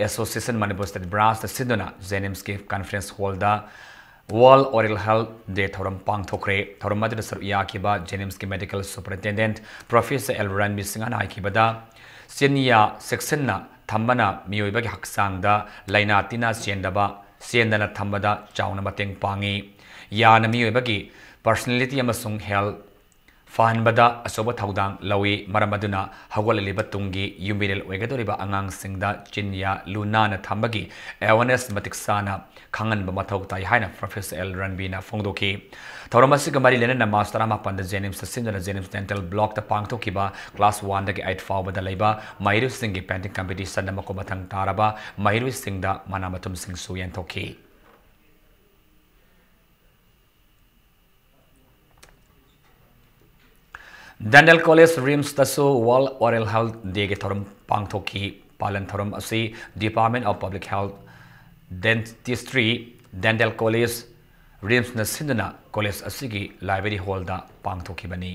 Association Manipur State Branch ꯅ ꯁꯤꯟꯗꯨꯅ JNIMS ꯀꯤ conference hall ꯗ World Oral Health Day ꯊꯧꯔꯝ ꯄꯥꯡꯊꯣꯛꯈ꯭ꯔꯦ꯫ ꯊꯧꯔꯝ ꯑꯗꯨꯗ ꯁꯔꯨꯛ ꯌꯥꯈꯤꯕ JNIMS ꯀꯤ medical superintendent Professor ꯑꯦꯜ ꯔꯟꯕꯤꯔ ꯁꯤꯡꯍꯅ ꯍꯥꯏꯈꯤꯕꯗ, ꯆꯤꯟꯌꯥ ꯆꯦꯛꯁꯤꯟꯅ ꯊꯝꯕꯅ ꯃꯤꯑꯣꯏꯕꯒꯤ ꯍꯛꯆꯥꯡꯗ ꯂꯥꯏꯅꯥ ꯇꯤꯟꯅꯥ ꯆꯦꯟꯗꯕ, ꯆꯦꯟꯗꯅ ꯊꯝꯕꯗ ꯆꯥꯎꯅ ꯃꯇꯦꯡ ꯄꯥꯡꯏ꯫ ꯌꯥꯅ ꯃꯤꯑꯣꯏꯕꯒꯤ personality ꯑꯃꯁꯨꯡ health ꯐꯍꯟꯕꯗ ꯑꯆꯧꯕ ꯊꯧꯗꯥꯡ ꯂꯧꯏ꯫ ꯃꯔꯝ ꯑꯗꯨꯅ ꯍꯧꯒꯠꯂꯛꯂꯤꯕ ꯇꯨꯡꯒꯤ ꯌꯨꯝꯕꯤꯔꯦꯜ ꯑꯣꯏꯒꯗꯧꯔꯤꯕ ꯑꯉꯥꯡꯁꯤꯡꯗ ꯆꯤꯟꯌꯥ ꯂꯨ ꯅꯥꯟꯅ ꯊꯝꯕꯒꯤ awareness ꯃꯇꯤꯛ ꯆꯥꯅ ꯈꯪꯍꯟꯕ ꯃꯊꯧ ꯇꯥꯏ ꯍꯥꯏꯅ Professor ꯑꯦꯜ ꯔꯟꯕꯤꯅ ꯐꯣꯡꯗꯣꯛꯈꯤ꯫ ꯊꯧꯔꯝ ꯑꯁꯤꯒ ꯃꯔꯤ ꯂꯩꯅꯅ March ꯇꯔꯥꯃꯥꯄꯟꯗ JNIMS ꯇ ꯁꯤꯟꯗꯨꯅ JNIMS Dental Block ꯇ ꯄꯥꯡꯊꯣꯛꯈꯤꯕ class one ꯗꯒꯤ eight ꯐꯥꯎꯕꯗ ꯂꯩꯕ ꯃꯍꯩꯔꯣꯏꯁꯤꯡꯒꯤ painting competition ꯗ ꯃꯀꯣꯛ ꯃꯊꯪ ꯇꯥꯔꯕ ꯃꯍꯩꯔꯣꯏꯁꯤꯡꯗ ꯃꯅꯥ ꯃꯊꯨꯝꯁꯤꯡꯁꯨ ꯌꯦꯟꯊꯣꯛꯈꯤ꯫ Dandel College RIMSꯇꯁꯨ World Oral Health Dayꯒꯤ ꯊꯧꯔꯝ ꯄꯥꯡꯊꯣꯛꯈꯤ꯫ ꯄꯥꯂꯟ ꯊꯧꯔꯝ ꯑꯁꯤ Department of Public Health, Dentistry, Dandel College, RIMSꯅ ꯁꯤꯟꯗꯨꯅ college ꯑꯁꯤꯒꯤ library hallꯗ ꯄꯥꯡꯊꯣꯛꯈꯤꯕꯅꯤ꯫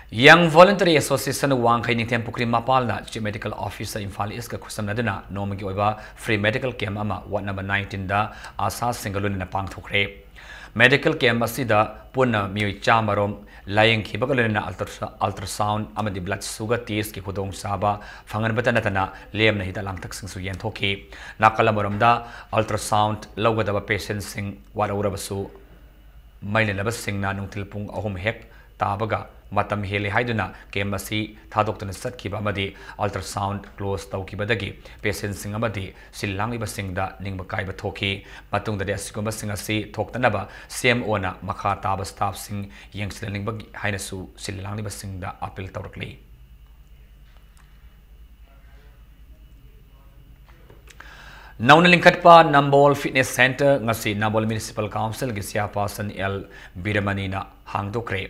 Young Voluntary Association ꯋꯥꯡꯈꯩ ꯅꯤꯡꯊꯦꯝ ꯄꯨꯈ꯭ꯔꯤ ꯃꯄꯥꯜꯅ Chief Medical Officer ꯏꯝꯐꯥꯜ ꯏꯁꯀ ꯈꯨꯠꯁꯝꯅꯗꯨꯅ ꯅꯣꯡꯃꯒꯤ ꯑꯣꯏꯕ free medical camp ꯑꯃ ward number nineteenꯗ ꯑꯁꯥꯁꯤꯡꯒ ꯂꯣꯏꯅꯅ ꯄꯥꯡꯊꯣꯛꯈ꯭ꯔꯦ꯫ Medical camp ꯑꯁꯤꯗ ꯄꯨꯟꯅ ꯃꯤꯑꯣꯏ ꯆꯥꯝꯃ ꯔꯣꯝ ꯂꯥꯌꯦꯡꯈꯤꯕꯒ ꯂꯣꯏꯅꯅ ultra-, ultrasound ꯑꯃꯗꯤ blood sugar testꯀꯤ ꯈꯨꯗꯣꯡꯆꯥꯕ ꯐꯪꯍꯟꯕꯇ ꯅꯠꯇꯅ ꯂꯦꯝꯅ ꯍꯤꯗꯥꯛ ꯂꯥꯡꯊꯛꯁꯤꯡꯁꯨ ꯌꯦꯟꯊꯣꯛꯈꯤ꯫ ꯅꯥꯀꯜ ꯑꯃꯔꯣꯝꯗ ultrasound ꯂꯧꯒꯗꯕ patientꯁꯤꯡ ꯋꯥꯠꯍꯧꯔꯕꯁꯨ ꯃꯩ ꯂꯩꯅꯕꯁꯤꯡꯅ ꯅꯨꯡꯊꯤꯜ ꯄꯨꯡ ꯑꯍꯨꯝ ꯍꯦꯛ ꯇꯥꯕꯒ ꯃꯇꯝ ꯍꯦꯜꯂꯦ ꯍꯥꯏꯗꯨꯅ camp ꯑꯁꯤ ꯊꯥꯗꯣꯛꯇꯨꯅ ꯆꯠꯈꯤꯕ ꯑꯃꯗꯤ ultrasound close ꯇꯧꯈꯤꯕꯗꯒꯤ patientꯁꯤꯡ ꯑꯃꯗꯤ ꯁꯤꯜ ꯂꯥꯡꯂꯤꯕꯁꯤꯡꯗ ꯅꯤꯡꯕ ꯀꯥꯏꯕ ꯊꯣꯛꯈꯤ꯫ ꯃꯇꯨꯡꯗꯗꯤ ꯑꯁꯤꯒꯨꯝꯕꯁꯤꯡ ꯑꯁꯤ ꯊꯣꯛꯇꯅꯕ CMOꯅ ꯃꯈꯥ ꯇꯥꯕ staffꯁꯤꯡ ꯌꯦꯡꯁꯤꯟꯍꯟꯅꯤꯡꯕꯒꯤ ꯍꯥꯏꯅꯁꯨ ꯁꯤꯜ ꯂꯥꯡꯂꯤꯕꯁꯤꯡꯗ appeal ꯇꯧꯔꯛꯂꯤ꯫ ꯅꯧꯅ ꯂꯤꯡꯈꯠꯄ ꯅꯝꯕꯣꯜ Fitness Centre ꯉꯁꯤ ꯅꯝꯕꯣꯜ Municipal Councilꯒꯤ chairperson ꯑꯦꯜ ꯕꯤꯔꯃꯅꯤꯅ ꯍꯥꯡꯗꯣꯛꯈ꯭ꯔꯦ꯫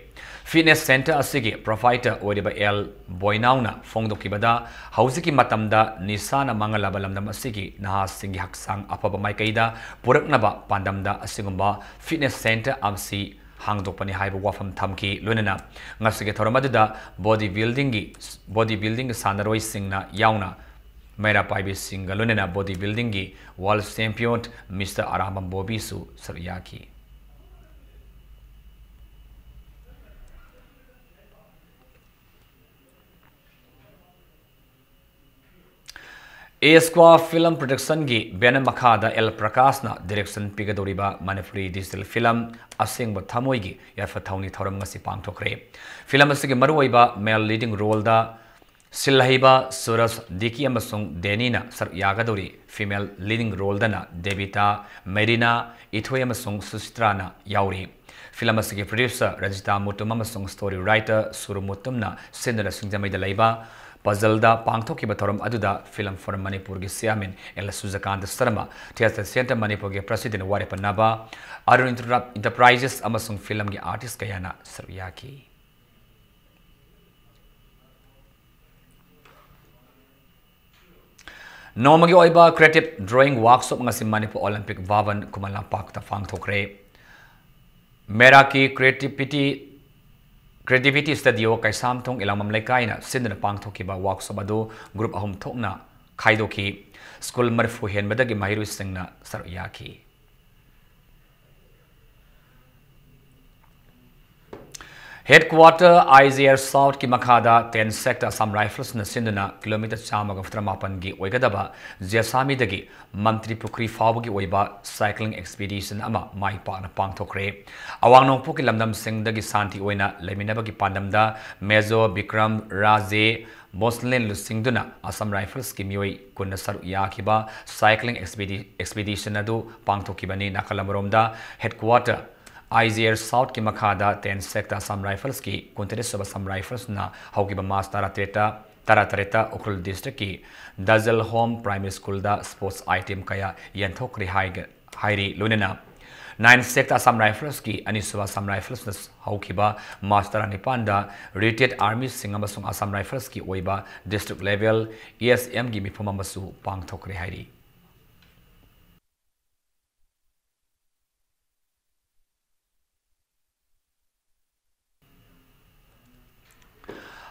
Fitness Centre ꯑꯁꯤꯒꯤ proprietor ꯑꯣꯏꯔꯤꯕ ꯑꯦꯜ ꯕꯣꯏꯅꯥꯎꯅ ꯐꯣꯡꯗꯣꯛꯈꯤꯕꯗ, ꯍꯧꯖꯤꯛꯀꯤ ꯃꯇꯝꯗ ꯅꯤꯁꯥꯅ ꯃꯥꯡꯍꯜꯂꯕ ꯂꯝꯗꯝ ꯑꯁꯤꯒꯤ ꯅꯍꯥꯁꯤꯡꯒꯤ ꯍꯛꯆꯥꯡ ꯑꯐꯕ ꯃꯥꯏꯀꯩꯗ ꯄꯨꯔꯛꯅꯕ ꯄꯥꯟꯗꯝꯗ ꯑꯁꯤꯒꯨꯝꯕ Fitness Centre ꯑꯁꯤ ꯍꯥꯡꯗꯣꯛꯄꯅꯤ ꯍꯥꯏꯕ ꯋꯥꯐꯝ ꯊꯝꯈꯤ꯫ ꯂꯣꯏꯅꯅ ꯉꯁꯤꯒꯤ ꯊꯧꯔꯝ ꯑꯗꯨꯗ body buildingꯒꯤ, body buildingꯒꯤ ꯁꯥꯟꯅꯔꯣꯏꯁꯤꯡꯅ ꯌꯥꯎꯅ ꯃꯩꯔꯥ ꯄꯥꯏꯕꯤꯁꯤꯡꯒ ꯂꯣꯏꯅꯅ body buildingꯒꯤ world champion Mister Arambam ꯕꯣꯕꯤꯁꯨ ꯁꯔꯨꯛ ꯌꯥꯈꯤ꯫ Esqua Film Productionꯒꯤ banner ꯃꯈꯥꯗ ꯑꯦꯜ ꯄ꯭ꯔꯀꯥꯁꯅ direction ꯄꯤꯒꯗꯧꯔꯤꯕ ꯃꯅꯤꯄꯨꯔꯤ digital film ꯑꯁꯦꯡꯕ ꯊꯃꯣꯏꯒꯤ ꯌꯥꯏꯐ ꯊꯧꯅꯤ ꯊꯧꯔꯝ ꯉꯁꯤ ꯄꯥꯡꯊꯣꯛꯈ꯭ꯔꯦ꯫ Film ꯑꯁꯤꯒꯤ ꯃꯔꯨꯑꯣꯏꯕ male leading roleꯗ ꯁꯤꯜꯍꯩꯕ ꯁꯨꯔꯖ ꯗꯤꯀꯤ ꯑꯃꯁꯨꯡ ꯗꯦꯅꯤꯅ ꯁꯔꯨꯛ ꯌꯥꯒꯗꯧꯔꯤ꯫ Female leading roleꯗꯅ ꯗꯦꯕꯤꯇꯥ, ꯃꯦꯔꯤꯅꯥ, ꯏꯊꯣꯏ ꯑꯃꯁꯨꯡ ꯁꯨꯁꯤꯇ꯭ꯔꯥꯅ ꯌꯥꯎꯔꯤ꯫ Film ꯑꯁꯤꯒꯤ producer ꯔꯖꯤꯇꯥ ꯃꯨꯇꯨꯝ ꯑꯃꯁꯨꯡ story writer ꯁꯨꯔꯨ ꯃꯨꯇꯨꯝꯅ ꯁꯤꯟꯗꯨꯅ ꯁꯤꯡꯖꯃꯩꯗ ꯂꯩꯕ ꯄꯖꯜꯗ ꯄꯥꯡꯊꯣꯛꯈꯤꯕ ꯊꯧꯔꯝ ꯑꯗꯨꯗ Film Forum ꯃꯅꯤꯄꯨꯔꯒꯤ chairman L Sujakanta Sharma, Theatre Centre ꯃꯅꯤꯄꯨꯔꯒꯤ ꯄ꯭ꯔꯁꯤꯗꯦꯟꯠ ꯋꯥꯔꯦꯄ ꯅꯕ, ꯑꯔꯨꯟ ꯏꯟꯇꯔꯄ꯭ꯔꯥꯏꯖꯦꯁ ꯑꯃꯁꯨꯡ ꯐꯤꯂꯝꯒꯤ ꯑꯥꯔꯇꯤꯁ ꯀꯌꯥꯅ ꯁꯔꯨꯛ ꯌꯥꯈꯤ꯫ ꯅꯣꯡꯃꯒꯤ ꯑꯣꯏꯕ Creative Drawing Workshop ꯉꯁꯤ ꯃꯅꯤꯄꯨꯔ ꯑꯣꯂꯦꯝꯄꯤꯛ ꯚꯕꯟ ꯈꯨꯃꯟ ꯂꯝꯄꯥꯛꯇ ꯄꯥꯡꯊꯣꯛꯈ꯭ꯔꯦ꯫ ꯃꯦꯔꯥꯀꯤ Creativity, Creativity Studio ꯀꯩꯁꯥꯝꯊꯣꯡ ꯏꯂꯥꯃꯝ ꯂꯩꯀꯥꯏꯅ ꯁꯤꯟꯗꯨꯅ ꯄꯥꯡꯊꯣꯛꯈꯤꯕ workshop ꯑꯗꯨ group ꯑꯍꯨꯝ ꯊꯣꯛꯅ ꯈꯥꯏꯗꯣꯛꯈꯤ꯫ School ꯃꯔꯤꯐꯨ ꯍꯦꯟꯕꯗꯒꯤ ꯃꯍꯩꯔꯣꯏꯁꯤꯡꯅ ꯁꯔꯨꯛ ꯌꯥꯈꯤ꯫ Headquarter I G R South ꯀꯤ ꯃꯈꯥꯗ ten Sector Assam Rifles ꯅ ꯁꯤꯟꯗꯨꯅ kilometre ꯆꯥꯝꯃꯒ ꯍꯨꯝꯐꯨꯇꯔꯥꯃꯥꯄꯟꯒꯤ ꯑꯣꯏꯒꯗꯕ ꯖꯦꯁꯥꯃꯤꯗꯒꯤ ꯃꯟꯇ꯭ꯔꯤ ꯄꯨꯈ꯭ꯔꯤ ꯐꯥꯎꯕꯒꯤ ꯑꯣꯏꯕ cycling expedition ꯑꯃ ꯃꯥꯏ ꯄꯥꯛꯅ ꯄꯥꯡꯊꯣꯛꯈ꯭ꯔꯦ꯫ ꯑꯋꯥꯡ ꯅꯣꯡꯄꯣꯛꯀꯤ ꯂꯝꯗꯝꯁꯤꯡꯗꯒꯤ ꯁꯥꯟꯇꯤ ꯑꯣꯏꯅ ꯂꯩꯃꯤꯟꯅꯕꯒꯤ ꯄꯥꯟꯗꯝꯗ Major Bikram Raje Bhonsle ꯂꯨꯆꯤꯡꯗꯨꯅ Assam Rifles ꯀꯤ ꯃꯤꯑꯣꯏ ꯀꯨꯟꯅ ꯁꯔꯨꯛ ꯌꯥꯈꯤꯕ cycling expedi-, expedition ꯑꯗꯨ ꯄꯥꯡꯊꯣꯛꯈꯤꯕꯅꯤ꯫ ꯅꯥꯀꯜ ꯑꯃꯔꯣꯝꯗ, Headquarter I G R South ꯀꯤ ꯃꯈꯥꯗ ten Sector Assam Rifles ꯀꯤ ꯀꯨꯟꯇꯔꯦꯠ ꯁꯨꯕ Assam Rifles ꯅ ꯍꯧꯈꯤꯕ March ꯇꯔꯥꯇꯔꯦꯠꯇ, ꯇꯔꯥꯇꯔꯦꯠꯇ ꯎꯈ꯭ꯔꯨꯜ district ꯀꯤ ꯗꯖꯜꯍꯣꯝ Primary School ꯗ sports item ꯀꯌꯥ ꯌꯦꯟꯊꯣꯛꯈ꯭ꯔꯦ ꯍꯥꯏꯒ-, ꯍꯥꯏꯔꯤ꯫ ꯂꯣꯏꯅꯅ nine Sector Assam Rifles ꯀꯤ ꯑꯅꯤꯁꯨꯕ Assam Rifles ꯅ ꯍꯧꯈꯤꯕ March ꯇꯔꯥꯅꯤꯄꯥꯟꯗ retired army ꯁꯤꯡ ꯑꯃꯁꯨꯡ Assam Rifles ꯀꯤ ꯑꯣꯏꯕ district level E S M ꯒꯤ ꯃꯤꯐꯝ ꯑꯃꯁꯨ ꯄꯥꯡꯊꯣꯛꯈ꯭ꯔꯦ ꯍꯥꯏꯔꯤ꯫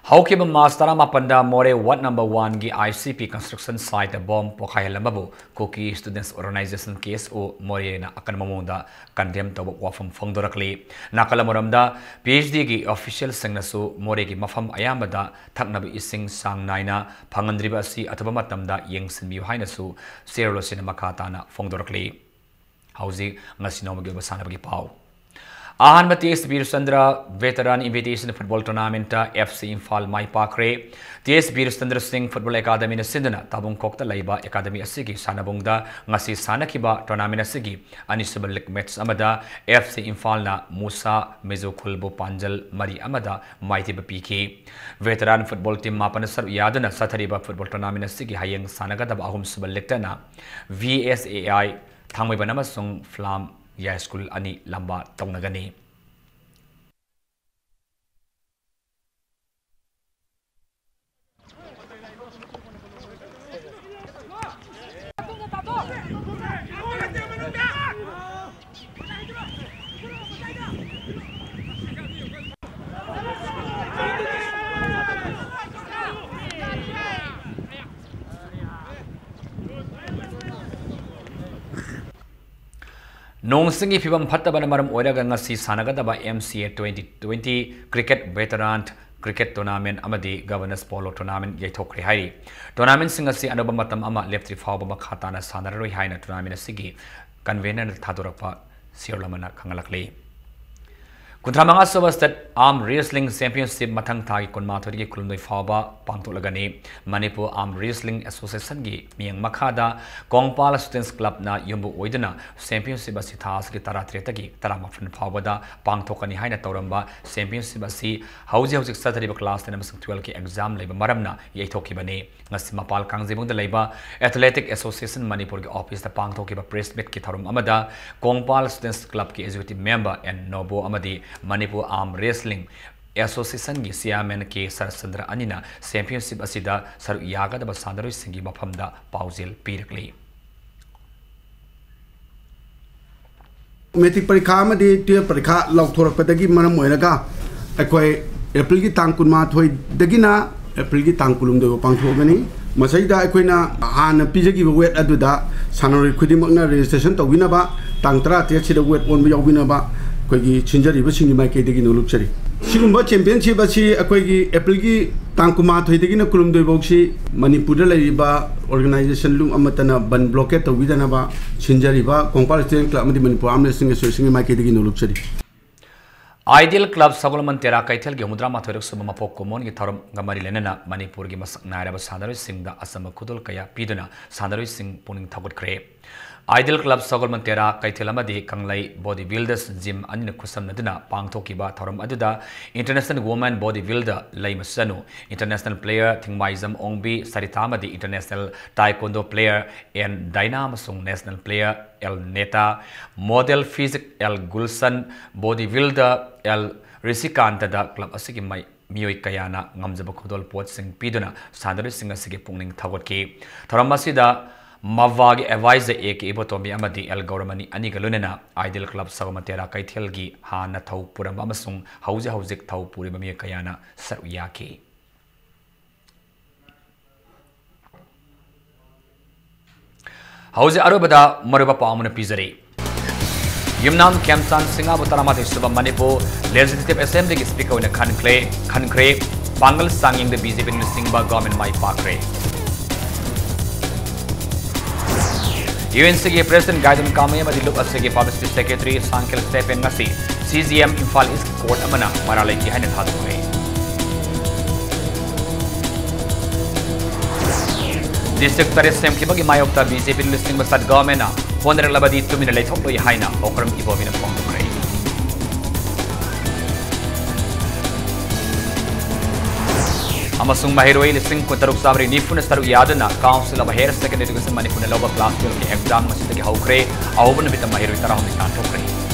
ꯍꯧꯈꯤꯕ March ꯇꯔꯥꯃꯥꯄꯟꯗ ꯃꯣꯔꯦ ward number one ꯒꯤ I C P construction site the bomb ꯄꯣꯈꯥꯏꯍꯜꯂꯝꯕꯕꯨ Kuki Students Organization, K S O, ꯃꯣꯔꯦꯅ ꯑꯀꯟꯕ ꯃꯑꯣꯡꯗ condemn ꯇꯧꯕ ꯋꯥꯐꯝ ꯐꯣꯡꯗꯣꯔꯛꯂꯤ꯫ ꯅꯥꯀꯜ ꯑꯃꯔꯣꯝꯗ, P H D ꯒꯤ official ꯁꯤꯡꯅꯁꯨ ꯃꯣꯔꯦꯒꯤ ꯃꯐꯝ ꯑꯌꯥꯝꯕꯗ ꯊꯛꯅꯕ ꯏꯁꯤꯡ ꯆꯥꯡ ꯅꯥꯏꯅ ꯐꯪꯍꯟꯗ꯭ꯔꯤꯕ ꯑꯁꯤ ꯑꯊꯨꯕ ꯃꯇꯝꯗ ꯌꯦꯡꯁꯤꯟꯕꯤꯌꯨ ꯍꯥꯏꯅꯁꯨ ꯆꯦꯔꯣꯜ ꯑꯁꯤꯅ ꯃꯈꯥ ꯇꯥꯅ ꯐꯣꯡꯗꯣꯔꯛꯂꯤ꯫ ꯍꯧꯖꯤꯛ ꯉꯁꯤ ꯅꯣꯡꯃꯒꯤ ꯑꯣꯏꯕ ꯁꯥꯟꯅꯕꯒꯤ ꯄꯥꯎ꯫ ꯑꯍꯥꯟꯕ T S Birchandra veteran invitation football ꯇꯣꯔꯅꯥꯃꯦꯟꯠꯇ ꯑꯦꯐ ꯁꯤ ꯏꯝꯐꯥꯜ ꯃꯥꯏ ꯄꯥꯛꯈ꯭ꯔꯦ꯫ ꯇꯤ ꯑꯦꯁ ꯕꯤꯔꯆꯟꯗ꯭ꯔ ꯁꯤꯡ ꯐꯨꯠꯕꯣꯜ ꯑꯦꯀꯥꯗꯃꯤꯅ ꯁꯤꯟꯗꯨꯅ ꯇꯥꯕꯨꯡꯈꯣꯛꯇ ꯂꯩꯕ ꯑꯦꯀꯥꯗꯃꯤ ꯑꯁꯤꯒꯤ ꯁꯥꯟꯅꯕꯨꯡꯗ ꯉꯁꯤ ꯁꯥꯟꯅꯈꯤꯕ ꯇꯣꯔꯅꯥꯃꯦꯟꯠ ꯑꯁꯤꯒꯤ ꯑꯅꯤꯁꯨꯕ ꯂꯤꯒ ꯃꯦꯆ ꯑꯃꯗ ꯑꯦꯐ ꯁꯤ ꯏꯝꯐꯥꯜꯅ ꯃꯨꯁꯥ ꯃꯤꯖꯣ ꯈꯨꯜꯕꯨ ꯄꯥꯟꯖꯜ ꯃꯔꯤ ꯑꯃꯗ ꯃꯥꯏꯊꯤꯕ ꯄꯤꯈꯤ꯫ ꯚꯦꯇꯔꯥꯟ ꯐꯨꯠꯕꯣꯜ ꯇꯤꯝ ꯃꯥꯄꯟꯅ ꯁꯔꯨꯛ ꯌꯥꯗꯨꯅ ꯆꯠꯊꯔꯤꯕ ꯐꯨꯠꯕꯣꯜ ꯇꯣꯔꯅꯥꯃꯦꯟꯠ ꯑꯁꯤꯒꯤ ꯍꯌꯦꯡ ꯁꯥꯟꯅꯒꯗꯕ ꯑꯍꯨꯝꯁꯨꯕ ꯂꯤꯒꯇꯅ ꯚꯤ ꯑꯦꯁ ꯑꯦ ꯑꯥꯏ ꯊꯥꯡꯃꯩꯕꯟ ꯑꯃꯁꯨꯡ ꯐ꯭ꯂꯥꯝ ꯌꯥꯏ ꯁ꯭ꯀꯨꯜ ꯑꯅꯤ ꯂꯝꯕꯥ ꯇꯧꯅꯒꯅꯤ꯫ ꯅꯣꯡ ꯁꯤꯡꯒꯤ ꯐꯤꯕꯝ ꯐꯠꯇꯕꯅ ꯃꯔꯝ ꯑꯣꯏꯔꯒ ꯉꯁꯤ ꯁꯥꯟꯅꯒꯗꯕ M C A twenty twenty cricket veteran cricket tournament ꯑꯃꯗꯤ ꯒꯚꯔꯅꯦꯟꯁ ꯄꯣꯂꯣ ꯇꯣꯔꯅꯥꯃꯦꯟꯠ ꯌꯩꯊꯣꯛꯈ꯭ꯔꯦ ꯍꯥꯏꯔꯤ꯫ ꯇꯣꯔꯅꯥꯃꯦꯟꯠꯁꯤꯡ ꯑꯁꯤ ꯑꯅꯧꯕ ꯃꯇꯝ ꯑꯃ ꯂꯦꯞꯇ꯭ꯔꯤ ꯐꯥꯎꯕ ꯃꯈꯥ ꯇꯥꯅ ꯁꯥꯟꯅꯔꯔꯣꯏ ꯍꯥꯏꯅ ꯇꯣꯔꯅꯥꯃꯦꯟꯠ ꯑꯁꯤꯒꯤ ꯀꯟꯚꯦꯅꯔꯅ ꯊꯥꯗꯣꯔꯛꯄ ꯁꯤꯌꯣꯜ ꯑꯃꯅ ꯈꯪꯍꯜꯂꯛꯂꯤ꯫ ꯀꯨꯟꯊ꯭ꯔꯥ ꯃꯉꯥ ꯁꯨꯕ ꯁ꯭ꯇꯦꯠ ꯑꯥꯔꯝ ꯔꯦꯁꯂꯤꯡ ꯆꯦꯝꯄꯤꯌꯟꯁꯤꯞ ꯃꯊꯪ ꯊꯥꯒꯤ ꯀꯨꯟꯃꯥꯊꯣꯏꯗꯒꯤ ꯀꯨꯟꯍꯨꯝꯗꯣꯏ ꯐꯥꯎꯕ ꯄꯥꯡꯊꯣꯛꯂꯒꯅꯤ꯫ ꯃꯅꯤꯄꯨꯔ ꯑꯥꯔꯝ ꯔꯦꯁꯂꯤꯡ ꯑꯦꯁꯣꯁꯤꯌꯦꯁꯟꯒꯤ ꯃꯤꯠꯌꯦꯡ ꯃꯈꯥꯗ ꯀꯣꯡꯄꯥꯜ ꯁ꯭ꯇꯨꯗꯦꯟꯠꯁ ꯀ꯭ꯂꯕꯅ ꯌꯨꯝꯕꯨ ꯑꯣꯏꯗꯨꯅ ꯆꯦꯝꯄꯤꯌꯟꯁꯤꯞ ꯑꯁꯤ ꯊꯥ ꯑꯁꯤꯒꯤ ꯇꯔꯥꯇꯔꯦꯠꯇꯒꯤ ꯇꯔꯥꯃꯥꯄꯟ ꯐꯥꯎꯕꯗ ꯄꯥꯡꯊꯣꯛꯀꯅꯤ ꯍꯥꯏꯅ ꯇꯧꯔꯝꯕ ꯆꯦꯝꯄꯤꯌꯟꯁꯤꯞ ꯑꯁꯤ ꯍꯧꯖꯤꯛ ꯍꯧꯖꯤꯛ ꯆꯠꯊꯔꯤꯕ ꯀ꯭ꯂꯥꯁ ꯇꯦꯟ ꯑꯃꯁꯨꯡ ꯇꯨꯋꯦꯜꯐꯀꯤ ꯑꯦꯛꯖꯥꯝ ꯂꯩꯕ ꯃꯔꯝꯅ ꯌꯩꯊꯣꯛꯈꯤꯕꯅꯤ꯫ ꯉꯁꯤ ꯃꯄꯥꯜ ꯀꯥꯡꯖꯩꯕꯨꯡꯗ ꯂꯩꯕ ꯑꯦꯊꯂꯦꯇꯤꯛ ꯑꯦꯁꯣꯁꯤꯌꯦꯁꯟ ꯃꯅꯤꯄꯨꯔꯒꯤ ꯑꯣꯐꯤꯁꯇ ꯄꯥꯡꯊꯣꯛꯈꯤꯕ ꯄ꯭ꯔꯦꯁ ꯃꯤꯠꯀꯤ ꯊꯧꯔꯝ ꯑꯃꯗ ꯀꯣꯡꯄꯥꯜ ꯁ꯭ꯇꯨꯗꯦꯟꯠꯁ ꯀ꯭ꯂꯕꯀꯤ ꯑꯦꯛꯖꯤꯀ꯭ꯌꯨꯇꯤꯚ ꯃꯦꯝꯕꯔ ꯑꯦꯟ ꯅꯣꯕꯣ ꯑꯃꯗꯤ ꯃꯅꯤꯄꯨꯔ ꯑꯥꯔꯝ ꯔꯦꯁꯂꯤꯡ ꯑꯦꯁꯣꯁꯤꯌꯦꯁꯟꯒꯤ ꯆꯤꯌꯥꯔꯃꯦꯟ ꯀꯦ ꯁꯔꯠꯆꯟꯗ꯭ꯔ ꯑꯅꯤꯅ ꯆꯦꯝꯄꯤꯌꯟꯁꯤꯞ ꯑꯁꯤꯗ ꯁꯔꯨꯛ ꯌꯥꯒꯗꯕ ꯁꯥꯟꯅꯔꯣꯏꯁꯤꯡꯒꯤ ꯃꯐꯝꯗ ꯄꯥꯎꯖꯦꯜ ꯄꯤꯔꯛꯂꯤ꯫ ꯃꯦꯇ꯭ꯔꯤꯛ ꯄꯔꯤꯈꯥ ꯑꯃꯗꯤ ꯇꯨꯌꯦꯜꯐ ꯄꯔꯤꯈꯥ ꯂꯥꯎꯊꯣꯔꯛꯄꯗꯒꯤ ꯃꯔꯝ ꯑꯣꯏꯔꯒ ꯑꯩꯈꯣꯏ ꯑꯦꯄ꯭ꯔꯤꯜꯒꯤ ꯇꯥꯡ ꯀꯨꯟꯃꯥꯊꯣꯏꯗꯒꯤꯅ ꯑꯦꯄ꯭ꯔꯤꯜꯒꯤ ꯇꯥꯡ ꯀꯨꯟꯍꯨꯝꯗꯣꯏ ꯐꯥꯎ ꯄꯥꯡꯊꯣꯛꯑꯒꯅꯤ꯫ ꯃꯁꯤꯗ ꯑꯩꯈꯣꯏꯅ ꯍꯥꯟꯅ ꯄꯤꯖꯈꯤꯕ ꯋꯦꯠ ꯑꯗꯨꯗ ꯁꯥꯟꯅꯔꯣꯏ ꯈꯨꯗꯤꯡꯃꯛꯅ ꯔꯦꯖꯤꯁꯇ꯭ꯔꯦꯁꯟ ꯇꯧꯕꯤꯅꯕ, ꯇꯥꯡ ꯇꯔꯥꯇꯔꯦꯠꯁꯤꯗ ꯋꯦꯠ ꯑꯣꯟꯕ ꯌꯥꯎꯕꯤꯅꯕ ꯑꯩꯈꯣꯏꯒꯤ ꯁꯤꯟꯖꯔꯤꯕꯁꯤꯡꯒꯤ ꯃꯥꯏꯀꯩꯗꯒꯤ ꯅꯣꯂꯨꯛꯆꯔꯤ꯫ ꯁꯤꯒꯨꯝꯕ ꯆꯦꯝꯄꯤꯌꯟꯁꯤꯞ ꯑꯁꯤ ꯑꯩꯈꯣꯏꯒꯤ ꯑꯦꯄ꯭ꯔꯤꯜꯒꯤ ꯇꯥꯡ ꯀꯨꯟꯃꯥꯊꯣꯏꯗꯒꯤꯅ ꯀꯨꯟꯍꯨꯝꯗꯣꯏ ꯐꯥꯎꯁꯤ ꯃꯅꯤꯄꯨꯔꯗ ꯂꯩꯔꯤꯕ ꯑꯣꯔꯒꯅꯥꯏꯖꯦꯁꯟ ꯂꯨꯞ ꯑꯃꯠꯇꯅ ꯕꯟ ꯕ꯭ꯂꯣꯀꯦꯠ ꯇꯧꯕꯤꯗꯅꯕ ꯁꯤꯟꯖꯔꯤꯕ ꯀꯣꯡꯄꯥꯜ ꯁ꯭ꯇꯨꯗꯦꯟꯠ ꯀ꯭ꯂꯕ ꯑꯃꯗꯤ ꯃꯅꯤꯄꯨꯔ ꯑꯥꯔꯝ ꯔꯦꯁꯂꯤꯡ ꯑꯦꯁꯣꯁꯤꯌꯦꯁꯟꯒꯤ ꯃꯥꯏꯀꯩꯗꯒꯤ ꯅꯣꯂꯨꯛꯆꯔꯤ꯫ Ideal Club ꯁꯒꯣꯜꯕꯟ ꯇꯦꯔꯥ ꯀꯩꯊꯦꯜꯒꯤ ꯍꯨꯝꯐꯨꯇꯔꯥ ꯃꯥꯊꯣꯏꯔꯛ ꯁꯨꯕ ꯃꯄꯣꯛ ꯀꯨꯝꯑꯣꯟꯒꯤ ꯊꯧꯔꯝꯒ ꯃꯔꯤ ꯂꯩꯅꯅ ꯃꯅꯤꯄꯨꯔꯒꯤ ꯃꯁꯛ ꯅꯥꯏꯔꯕ ꯁꯥꯟꯅꯔꯣꯏꯁꯤꯡꯗ ꯑꯆꯝꯕ ꯈꯨꯗꯣꯜ ꯀꯌꯥ ꯄꯤꯗꯨꯅ ꯁꯥꯟꯅꯔꯣꯏꯁꯤꯡ ꯄꯨꯛꯅꯤꯡ ꯊꯧꯒꯠꯈ꯭ꯔꯦ꯫ Ideal Club ꯁꯒꯣꯜꯕꯟ ꯇꯦꯔꯥ ꯀꯩꯊꯦꯜ ꯑꯃꯗꯤ ꯀꯪꯂꯩ Body Builders Gym ꯑꯅꯤꯅ ꯈꯨꯠꯁꯝꯅꯗꯨꯅ ꯄꯥꯡꯊꯣꯛꯈꯤꯕ ꯊꯧꯔꯝ ꯑꯗꯨꯗ International Women Body Builder ꯂꯩꯃꯁꯅꯨ, International Player ꯊꯤꯡꯃꯥꯏꯖꯝ ꯑꯣꯡꯕꯤ ꯁꯔꯤꯇꯥ ꯑꯃꯗꯤ International Taekwondo Player N Daina ꯑꯃꯁꯨꯡ National Player L Neta, Model Physique L Gulshan, Body Builder L ꯔꯤꯁꯤꯀꯥꯟꯇꯗ club ꯑꯁꯤꯒꯤ ꯃꯥꯏ-, ꯃꯤꯑꯣꯏ ꯀꯌꯥꯅ ꯉꯝꯖꯕ ꯈꯨꯗꯣꯜ ꯄꯣꯠꯁꯤꯡ ꯄꯤꯗꯨꯅ ꯁꯥꯟꯅꯔꯣꯏꯁꯤꯡ ꯑꯁꯤꯒꯤ ꯄꯨꯛꯅꯤꯡ ꯊꯧꯒꯠꯈꯤ꯫ ꯊꯧꯔꯝ ꯑꯁꯤꯗ ꯃꯚꯥꯒꯤ advisor ꯑꯦ ꯀꯦ ꯏꯕꯣꯇꯣꯝꯕꯤ ꯑꯃꯗꯤ ꯑꯦꯜ ꯒꯧꯔꯃꯅꯤ ꯑꯅꯤꯒ ꯂꯣꯏꯅꯅ Ideal Club ꯁꯒꯣꯜꯕꯟ ꯇꯦꯔꯥ ꯀꯩꯊꯦꯜꯒꯤ ꯍꯥꯟꯅ ꯊꯧ ꯄꯨꯔꯝꯕ ꯑꯃꯁꯨꯡ ꯍꯧꯖꯤꯛ ꯍꯧꯖꯤꯛ ꯊꯧ ꯄꯨꯔꯤꯕ ꯃꯤꯑꯣꯏ ꯀꯌꯥꯅ ꯁꯔꯨꯛ ꯌꯥꯈꯤ꯫ ꯍꯧꯖꯤꯛ ꯑꯔꯣꯏꯕꯗ ꯃꯔꯨꯑꯣꯏꯕ ꯄꯥꯎ ꯑꯃꯅ ꯄꯤꯖꯔꯤ꯫ ꯌꯨꯝꯅꯥꯝ ꯈꯦꯝꯆꯥꯟ ꯁꯤꯡꯍꯕꯨ ꯇꯔꯥꯃꯥꯊꯣꯏ ꯁꯨꯕ ꯃꯅꯤꯄꯨꯔ Legislative Assemblyꯒꯤ Speaker ꯑꯣꯏꯅ ꯈꯟꯈ꯭ꯔꯦ, ꯈꯟꯈ꯭ꯔꯦ꯫ ꯄꯥꯡꯒꯜ ꯆꯥꯡꯌꯦꯡꯗ ꯕꯤ ꯖꯦ ꯄꯤꯅ ꯂꯨꯆꯤꯡꯕ government ꯃꯥꯏ ꯄꯥꯛꯈ꯭ꯔꯦ꯫ ꯌꯨ ꯑꯦꯟ ꯁꯤꯒꯤ President ꯒꯥꯏꯗꯣꯟ ꯀꯥꯃꯩ ꯑꯃꯗꯤ ꯂꯨꯞ ꯑꯁꯤꯒꯤ Publicity Secretary ꯁꯥꯡꯈꯦꯜ ꯁ꯭ꯇꯦꯐꯦꯟ ꯉꯁꯤ ꯁꯤ ꯖꯤ ꯑꯦꯝ ꯏꯝꯐꯥꯜ ꯏꯁꯀꯤ court ꯑꯃꯅ ꯃꯔꯥꯜ ꯂꯩꯇꯦ ꯍꯥꯏꯅ ꯊꯥꯗꯣꯛꯈ꯭ꯔꯦ꯫ District ꯇꯔꯦꯠ ꯁꯦꯝꯈꯤꯕꯒꯤ ꯃꯥꯌꯣꯛꯇ ꯕꯤ ꯖꯦ ꯄꯤꯅ ꯂꯨꯆꯤꯡꯕ state governmentꯅ ꯍꯣꯠꯅꯔꯛꯂꯕꯗꯤ ꯇꯨꯃꯤꯟꯅ ꯂꯩꯊꯣꯛꯂꯣꯏ ꯍꯥꯏꯅ ꯑꯣꯀ꯭ꯔꯝ ꯏꯕꯣꯕꯤꯅ ꯐꯣꯡꯗꯣꯛꯈ꯭ꯔꯦ꯫ ꯑꯃꯁꯨꯡ ꯃꯍꯩꯔꯣꯏ ꯂꯤꯁꯤꯡ ꯀꯨꯟꯇꯔꯨꯛ ꯆꯥꯃꯔꯤ ꯅꯤꯐꯨꯅ ꯁꯔꯨꯛ ꯌꯥꯗꯨꯅ Council of Higher Secondary Education ꯃꯅꯤꯄꯨꯔꯅ ꯂꯧꯕ class twelveꯀꯤ exam ꯉꯁꯤꯗꯒꯤ ꯍꯧꯈ꯭ꯔꯦ꯫ ꯑꯍꯧꯕ ꯅꯨꯃꯤꯠꯇ ꯃꯍꯩꯔꯣꯏ ꯇꯔꯥꯍꯨꯝꯗꯣꯏ ꯇꯥꯟꯊꯣꯛꯈ꯭ꯔꯦ꯫